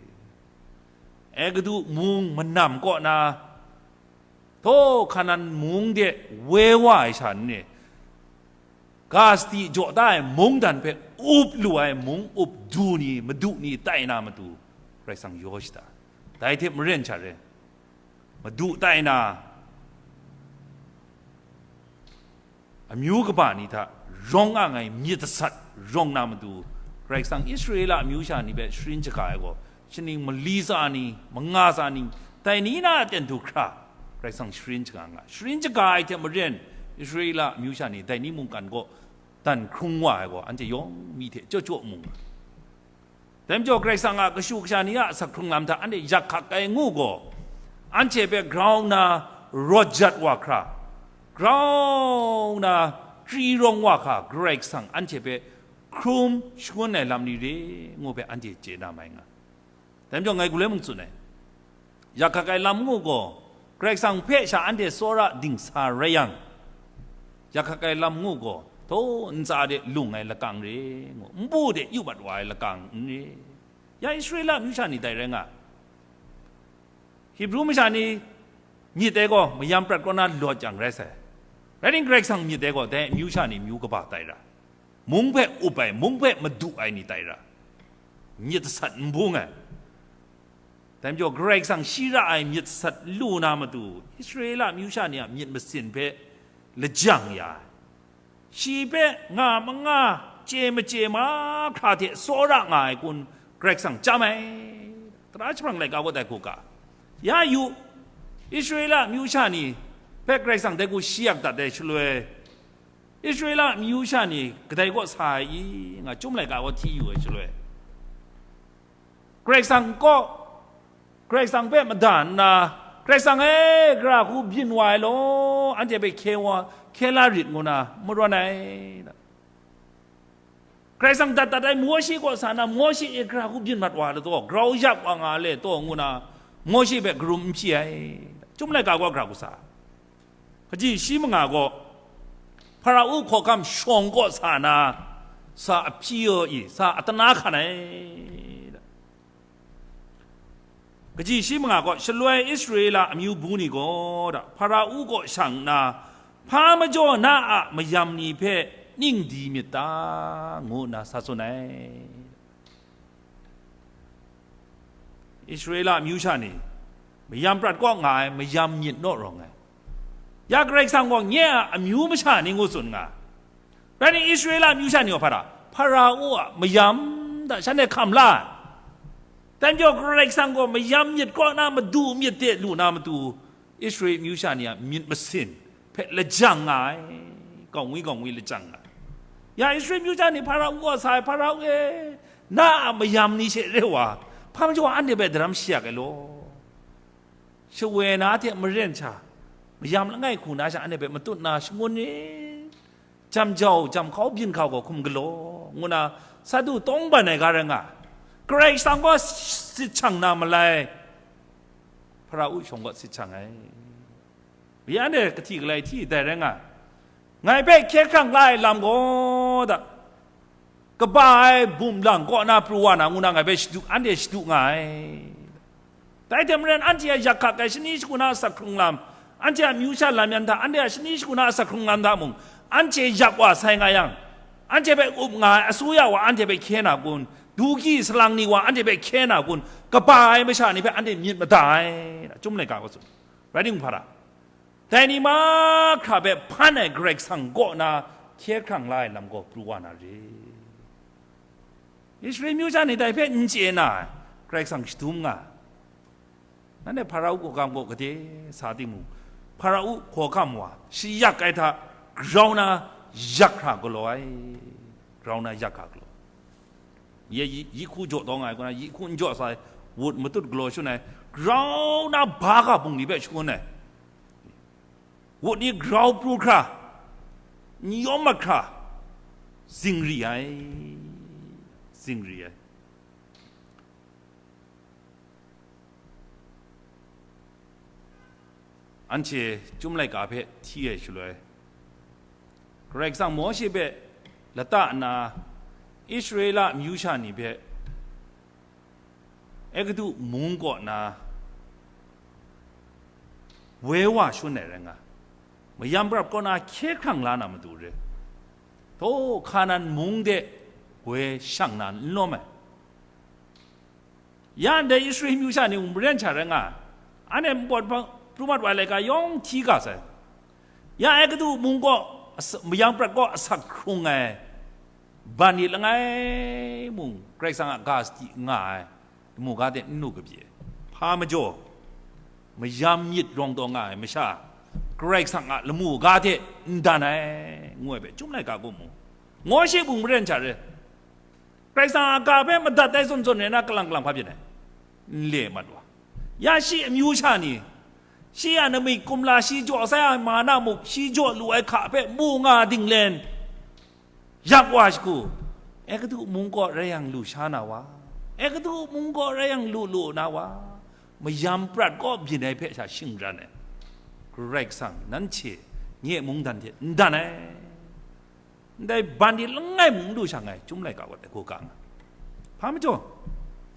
Egutu mung manam kaw na, taw Hkanan mung de woi wa ai sha ni, ga sadi jaw da ai mungdan hpe up lu ai mung up du ni, madu ni tai na matu, Karai Kasang yaw shada. Dai hte maren sha re, madu tai na, amyu kaba ni hta rawng ang ai myit dasat rawng na matu, Karai Kasang Israela amyu sha ni hpe sharin shaga ai gaw, shaning mali tsa ni, manga tsa ni, dai ni na aten du hkra, Karai Kasang sharin shaga nga. Sharin shaga ai hte maren, Israela amyu sha ni dai ni mungkan kaw dan hkrung wa ai gaw, anhte yawng mi hte chyaw chyaw mu nga. Dai majaw, Karai Kasang a kashu kasha ni a asak hkrung lam hta anhte yak hkak ai ngu gaw, anhte hpe grau nna rawt jat wa hkra, grau nna chyi rawng wa hkra, Karai Kasang anhte hpe hkrum shangun ai lam ni re ngu hpe anhte chye na mai nga. Dai majaw, ngai galoi mung tsun ai, yak hkak ai lam ngu gaw, Karai Kasang hpe sha anhte tsawra dingsa rai yang, yak hkak ai lam ngu gaw, htaw ntsa de lung ai lakang re ngu, npu de yu mat wa ai lakang n re. Ya Israela amyu sha ni dai rai nga, Hibru masha ni myit ai gaw mayam prat kaw na lawt yang rai sai. Rai timung, Karai Kasang myit dai gaw, dai amyu sha ni amyu kaba tai ra, mung hpe up ai, mung hpe madu ai ni tai ra, myit sat n bung ai. Dai majaw, Karai Kasang shi ra ai myit sat lu na matu, Israela amyu sha ni a myit masin hpe lajang ya ai. Shi hpe nga manga, chye machye mahkra hte tsawra nga ai kun Karai Kasang chyam ai. Tara jahprang laika kaw dai hku ga, ya yu, Israela amyu sha ni hpe Karai Kasang dai hku shi yak dat ai shaloi, Israela amyu sha ni kadai kaw sa ai i, nga Chyum laika kaw hti yu ai shaloi, Karai Kasang kaw, Karai Kasang hpe mada nna, "Karai Kasang e, gara hku byin wa ai law, anhte hpe hkye wa, hkye la rit," ngu na marawn ai. Karai Kasang dat dat ai Mawshe kaw sa na, "Mawshe e, gara hku byin mat wa ai law, grau yap wa nga le taw," ngu na Mawshe hpe karum n hpyi ai. Chyum laika kaw gara hku sa. Kaji shi manga gaw, Hparao hkawhkam shawng kaw sa na, sa a hpyi i, sa a tana hkan ai. Kaji shi manga gaw, shaloi Israela amyu bu ni gaw, da, Hparao kaw shang nna, "Hpa majaw na a mayam ni hpe ning di myit ta?" ngu nna sa tsun ai. Israela amyu sha ni, mayam prat kaw nga ai, mayam myit naw rawng ai. Ya Karai Kasang gaw nye a amyu masha ni ngu tsun nga. Rai nna Israela amyu sha ni gaw hpa ra, Hparao a mayam hta shanhte hkam la ai. Dai majaw Karai Kasang gaw mayam myit kaw na madu myit de lu na matu, Israel amyu sha ni a myit masin hpe lajang nga ai, gaw ngwi gaw ngwi lajang nga ai. Ya Israel amyu sha ni Hparao kaw sa ai, "Hparao e, na a mayam ni she re wa, hpa majaw anhte hpe daram shayak ai law? Shawe na hte maren sha, mayam langai hku na sha anhte hpe matut na shangun ni, jam jau, jam hkau, byin hkau gaw hkum galaw," ngu na sa du tawng ban ai ga rai nga. Karai Kasang gaw sit shang na malai, Hparao shawng gaw sit shang ai. Ya anhte kahti galai hti dai rai nga. Ngai hpe hkye hkrang la ai lam gaw da, kaba ai bum lang kaw na pru wa na ngu na ngai hpe shadu, anhte shadu nga ai. Dai hte maren, anhte a yak hkak ai shani shagu na asak hkrung lam, anhte a amyu sha lam yan hta, anhte a shani shagu na asak hkrung lam hta mung, anhte yak wa sai nga yang, anhte hpe up nga ai asuya wa anhte hpe hkye na kun, dugi salang ni wa anhte hpe hkye na kun, kaba ai masha ni hpe anhte myit mada ai, Chyum laika kaw tsun. Rai timung, hpa ra, dai ni mahkra hpe hpan ai Karai Kasang kaw na hkye hkrang la ai lam gaw pru wa na re. Israel amyu sha ni dai hpe n chye na ai, Karai Kasang shadum nga ai. Nanhte Hparao hkawhkam kaw gade sa timung, Hparao hkawhkam wa, shi yak ai hta grau na yak hkra galaw ai, grau na yak hkra galaw. Ye yi, yi hku jaw taw nga ai, kaw na yi hku n jaw sa ai, wut matut galaw shun ai, grau na ba ga bungli hpe shangun ai. Wut ni grau pru hkra, n yawm mat hkra, zingri ai, zingri ai. Anhte Chyum laika hpe hti ai shaloi, Karai Kasang Mawshe hpe lata nna, Israela amyu sha ni hpe Egutu mung kaw na woi wa shun ai rai nga, mayam prap kaw na hkye hkrang la na matu re, htaw Hkanan mung de woi shang na n lawm ai. Ya ndai Israel amyu sha ni mung maren sha rai nga, anhte npawt hpang pru mat wa ai laika yawng hti ga sai. Ya Egutu mung kaw as-, mayam prat kaw asak hkrung ai, ban ni langai mung Karai Kasang a ga sadi nga ai, lamu ga hte n lu kabye. Hpa majaw, mayam myit rawng taw nga ai masha, Karai Kasang a lamu ga hte n dan ai, ngu ai hpe Chyum laika kaw mu. Mawshe mung maren sha re. Karai Kasang a ga hpe madat ai zawn zawn rai na, kalang kalang hpa byin ai, n le mat wa. Ya shi amyu sha ni, shi a namik kumla, shi jaw sai ai ma na muk, shi jaw lu ai hka hpe mu nga dinglen, yak wa shagu, Egutu mung kaw rai yang lu sha na wa, Egutu mung kaw rai yang lu lu na wa, mayam prat kaw byin ai hpe sha shingran ai. Karai Kasang nanhte nye mungdan hte n dan ai. Ndai ban ni langai mung n lu shang ai, Chyum laika kaw dai hku ga nga. Hpa majaw,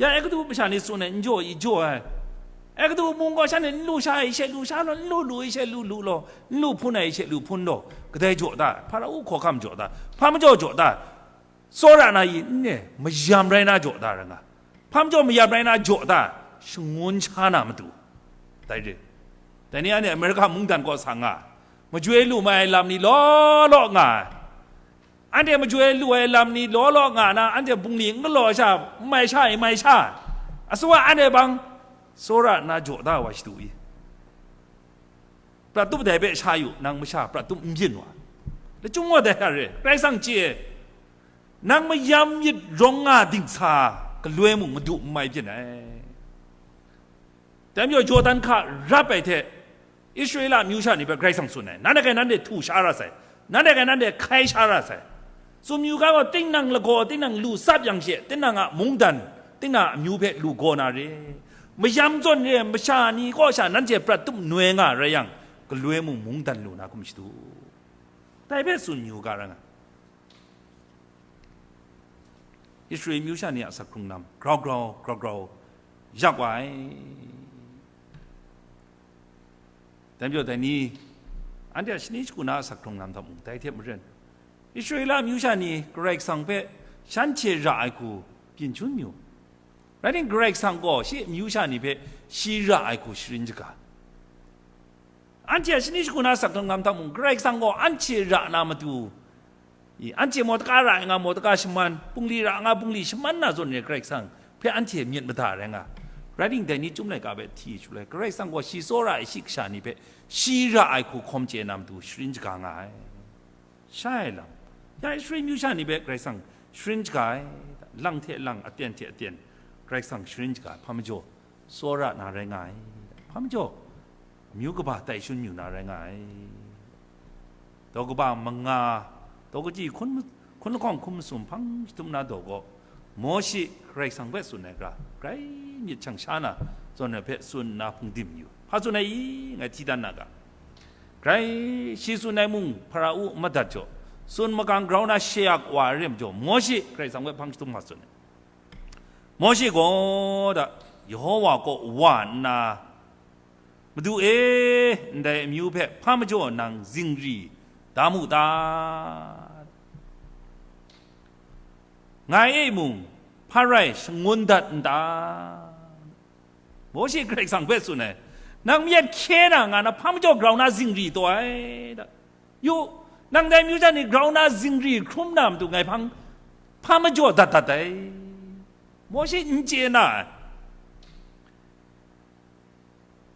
ya Egutu masha ni tsun ai, n jaw i jaw ai, Egiptu mung gaw shanhte n lu sha ai she lu sha law, n lu lu ai she lu lu law, n lu hpun ai she lu hpun law, kadai jaw da, Hparau hkawhkam jaw da, hpa majaw jaw da, tsawra na yi n ne, mayam rai na jaw da rai nga, hpa majaw mayam rai na jaw da, shangun sha na matu. Dai re, dai ni anhte Amerika mungdan kaw sa nga, majoi lu mai ai lam ni law law nga ai. Anhte majoi lu ai lam ni law law nga na, anhte bungli n galaw sha, n mai sha, n mai sha, asawa anhte bang tsawra na jaw da wa shadu i? Prat tup dai hpe sha yu, nang masha prat tup n byin wa. Lachyum wa dai hta re, Karai Kasang chye, nang mayam myit rawng nga dingsa galoi mung madu n mai byin ai. Dai majaw Jordan hka rap ai hte, Israela amyu sha ni hpe Karai Kasang tsun ai, nanhte hkai nanhte htu sha ra sai, nanhte hkai nanhte hkai sha ra sai. Tsun yu ga gaw, tinang lagaw, tinang lu tsap yang she, tinang a mungdan, tinang a amyu hpe lu gaw na re. Mayam zawn re, masha ni kaw sha nanhte prat tup noi nga rai yang, galoi mung mungdan lu na hkum shadu. Dai hpe tsun yu ga ra nga. Israel amyu sha ni a asak hkrung lam grau grau, grau grau yak wa ai. Dai majaw dai ni, anhte a shani shagu na a asak hkrung lam hta mung, dai hte maren, Israela amyu sha ni Karai Kasang hpe shanhte ra ai hku byin chyun yu. Rai timung, Karai Kasang gaw shi amyu sha ni hpe shi ra ai hku sharin shaga. Anhte a shani shagu na a asak hkrung lam hta mung, Karai Kasang gaw anhte ra na matu, i, anhte Mordeka ra ai nga Mordeka shaman, bungli ra ai nga bungli shaman na zawn re, Karai Kasang hpe anhte myit mada rai nga. Rai timung, dai ni Chyum laika hpe hti shaloi, Karai Kasang gaw shi tsawra ai shi kasha ni hpe shi ra ai hku hkawm chye na matu sharin shaga nga ai. Sha ai lam, ya Israel amyu sha ni hpe Karai Kasang sharin shaga ai, lang hte lang, aten hte aten, Karai Kasang sharin shaga ai, hpa majaw, tsawra na rai nga ai, hpa majaw, amyu kaba tai shun yu na rai nga ai. Daw kaba manga, daw kaji hkun, hkun lahkawng hkum masum hpang shadum na daw gaw, Mawshe Karai Kasang hpe tsun ai hkra, grai myit shang sha na, zawn ai hpe tsun nna hpung dim yu. Hpa tsun ai i? Ngai hti dan na ga. Grai shi tsun ai mung, Hparau madat jaw, tsun magang grau na shayak wa ai re majaw, Mawshe Karai Kasang hpe hpang shadum hkra tsun ai. Mawshe gaw da, Yehowa kaw wa nna, "Madu e, ndai amyu hpe hpa majaw nang zingri da mu ta? Ngai e mung hpa rai shangun dat n ta?" Mawshe Karai Kasang hpe tsun ai, "Nang mayat hkye na nga na, hpa majaw grau na zingri taw ai?" da. Yu, nang dai amyu jan ni grau na zingri hkrum na matu ngai hpang hpa majaw dat dat ai. Mawshe n chye na ai.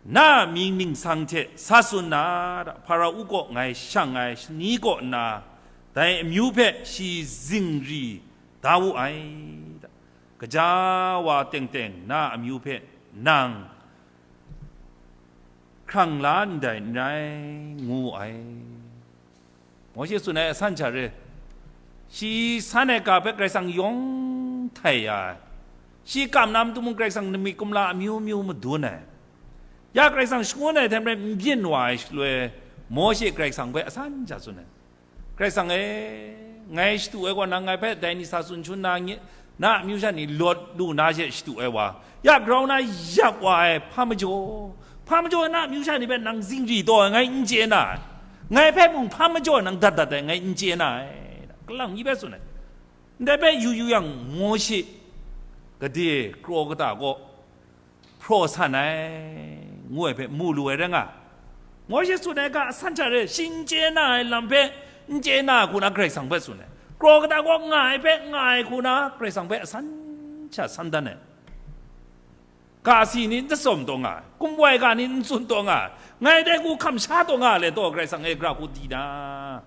Na mying ningsang hte sa tsun na, Hparau kaw ngai shang ai shani kaw nna, dai amyu hpe shi zingri da wu ai. Gaja wa teng teng na amyu hpe nang hkrang la ndai n rai, ngu wu ai. Mawshe tsun ai asan hta re, shi san ai ga hpe Karai Kasang yawng htai ya ai, shi kam na matu mung Karai Kasang nami kumla amyu myu madun ai. Ya Karai Kasang shangun ai hte maren n byin wa ai shaloi, Mawshe Karai Kasang hpe asan hta tsun ai, "Karai Kasang e, ngai shadu ai gaw nang ngai hpe dai ni sa tsun shun na, nye, na amyu sha ni lawt lu na she shadu ai wa, ya grau na yak wa ai hpa majaw, hpa majaw na amyu sha ni hpe nang zingri taw ai ngai n chye na ai, ngai hpe mung hpa majaw nang dat dat ai ngai n chye na ai," kalang mi hpe tsun ai. Ndai hpe yu yu yang, Mawshe gade kraw kata kaw hpraw san ai, ngu ai hpe mu lu ai rai nga. Mawshe tsun ai ga asan hta re, shi n chye na ai lam hpe n chye na ai hku na Karai Kasang hpe tsun ai. Kraw kata kaw nga ai hpe nga ai hku na Karai Kasang hpe asan hta san dan ai. Ga si ni n tsawm taw nga ai, kumwai ga ni n tsun taw nga ai, ngai dai hku hkam sha taw nga ai le taw, Karai Kasang e, gara hku di na.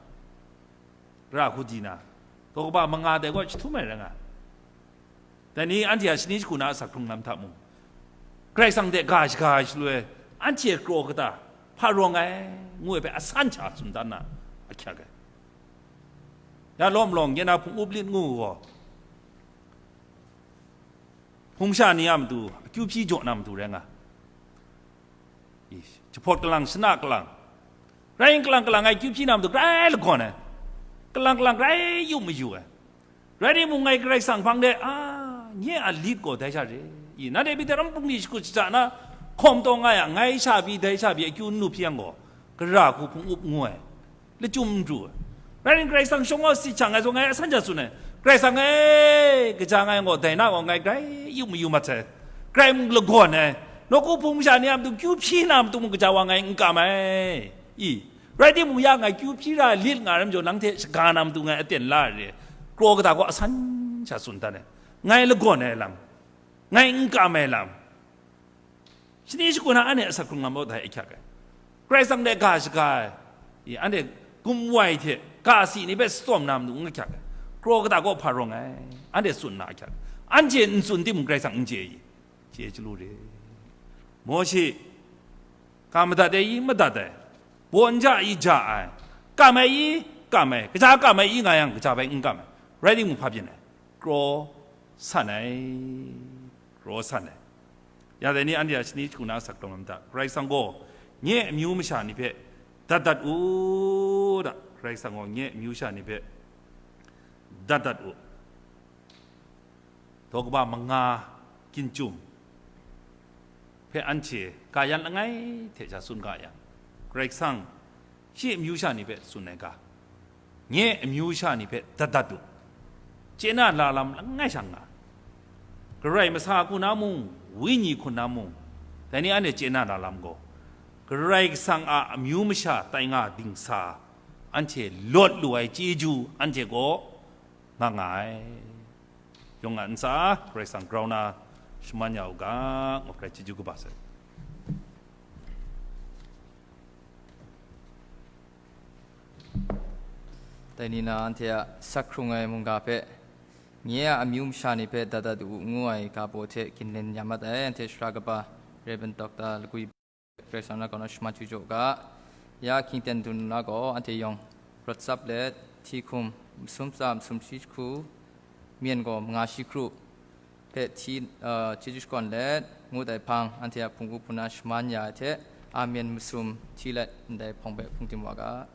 Gara hku di na, daw kaba manga dai gaw jahtum ai rai nga ai. Dai ni anhte a shani shagu na a asak hkrung lam hta mung, Karai Kasang hte ga shaga ai shaloi, anhte kraw kata hpa rawng ai, ngu ai hpe asan hta tsun dan na ahkyak ai. Ya lawm lawng, nye na hpung up lit ngu gaw, hpung sha ni a matu, akyu hpyi jaw na matu rai nga. I, jahpawt kalang, shana kalang, rai kalang kalang ai kyu hpyi na matu grai lagawn ai, kalang kalang grai yu mayu ai. Rai timung, ngai Karai Kasang hpang de, a, nye a lit gaw dai sha re. I, nanhte Pete ram bungli shakut shaja na, Hkawm taw nga yang, ngai sha pyi, dai sha pyi, akyu n lu hpyi yang gaw, gara hku hpung up ngu ai, lachyum n pru ai. Rai nna, Karai Kasang shawng awt sit sha, ngai zawn ngai asan sha tsun ai, Karai Kasang e, kaja ngai gaw, dai na gaw ngai grai yu mayu mat sai, grai mung lagawn ai, nawku hpung masha ni a matu kyu hpyi na matu mung kaja wa ngai n kam ai, i, rai timung ya ngai kyu hpyi ra lit nga ai majaw, nang hte shaga na matu ngai aten la ai re, kraw kata gaw asan sha tsun dan ai, ngai lagawn ai lam, ngai n kam ai lam, shani shagun na anhte asak hkrung lam baw dai ahkyak ai. Karai Kasang de ga shaga ai, i, anhte gumwai hte ga si ni hpe shatsawm na matu n ahkyak ai. Kraw kata gaw hpa rawng ai, anhte tsun na ahkyak ai. Anhte n tsun timung Karai Kasang n chye i? Chye chyalu re. Mawshe, ga madat ai i? Madat ai. Bawn ja i? Ja ai. Kam ai i? Kam ai. Kaja kam ai i nga yang, kaja bai n kam ai. Rai timung, hpa byin ai? Kraw san ai. Kraw san ai. Ya dai ni anhte a shani shagun na asak hkrung lam hta, Karai Kasang gaw nye amyu masha ni hpe dat dat u da. Karai Kasang gaw nye amyu masha ni hpe dat dat u. Daw kaba manga, ginjum hpe anhte ga yan langai hte sha tsun ga yang, Karai Kasang shi amyu sha ni hpe tsun ai ga, nye amyu sha ni hpe dat dat u. Chye na la lam langai sha nga, Karai masa hku na mung, Wenyi hku na mung, dai ni anhte chye na la lam gaw, Karai Kasang a amyu masha tai nga dingsa, anhte lawt lu ai chyeju anhte gaw nga nga ai. Yawng a ntsa, Karai Kasang grau na shaman ya u ga, ngu hpe chyeju kaba sai. Dai ni na anhte a sak hkrung ai mungga hpe, nye a amyu masha ni hpe dat dat u ngu ai ga baw hte ginlen ya mat ai, anhte sara kaba, Rev. Doctor Lagwi Karai Kasang na kaw na shaman chyu jaw ga, ya hkying ten dun na gaw, anhte yawng rawt tsap let, hti hkum masum tsa masum shi jahku, myen gaw manga shi kru hpe hti, uh, chyeju shakawn let, ngut ai hpang, anhte a hpung u hpung na shaman ya ai hte, amen masum hti let, ndai hpawng hpe hpung tim wa ga.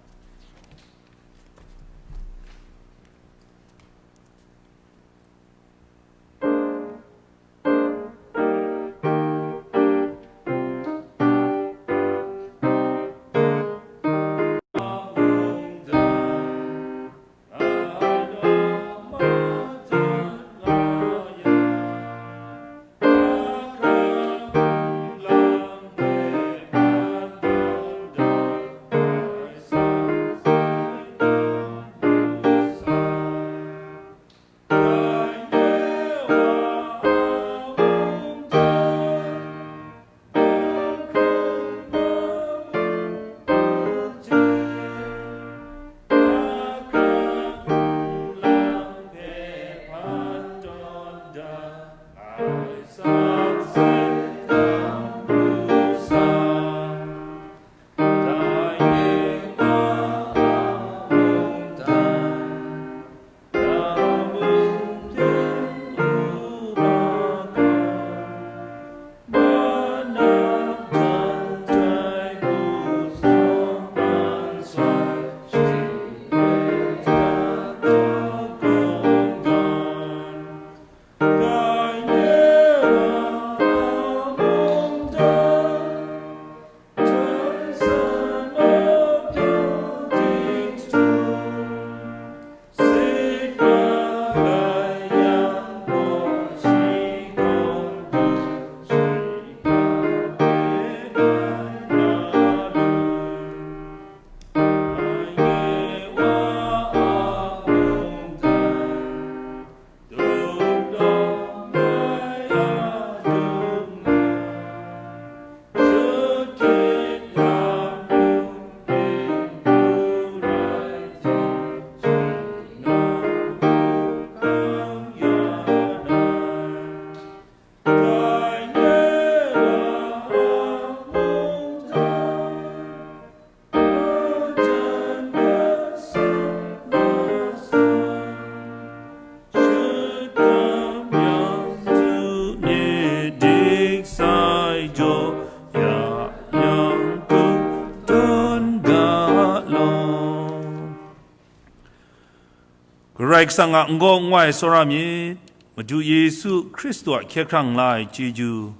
Karai Kasang a n-gaw n-wai tsawra myit. Madu Yesu Hkristu a hkye hkrang la ai chyeju,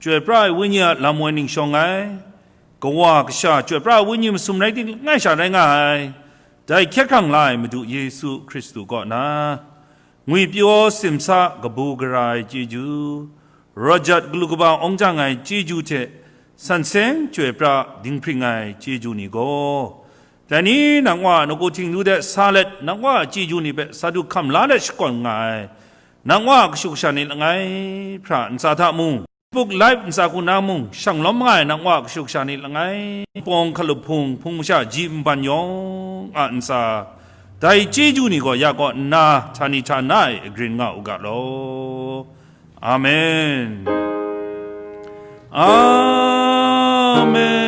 Chyoi pra ai Wenyi a lam woi ning shawng ai, Kawa Kasha chyoi pra ai Wenyi masum rai ting langai sha rai nga ai, dai hkye hkrang la ai Madu Yesu Hkristu kaw na, ngwipyaw simsa kabu gara ai chyeju, rawt jat galu kaba awng jang ai chyeju hte, san seng chyoi pra dinghpring ai chyeju ni gaw, dai ni nang Wa a nakku Htingnu de sa let, nang Wa a chyeju ni hpe sa du hkam la let shakawn nga ai, nang Wa a kashu kasha ni langai hpra ntsa hta mung, Facebook Live ntsa hku na mung, shang lawm nga ai nang Wa a kashu kasha ni langai, pawng hkalup hpung, hpung masha ji nban yawng a ntsa, dai chyeju ni gaw ya kaw nna htani htana e grin nga u ga law. Amen. Amen.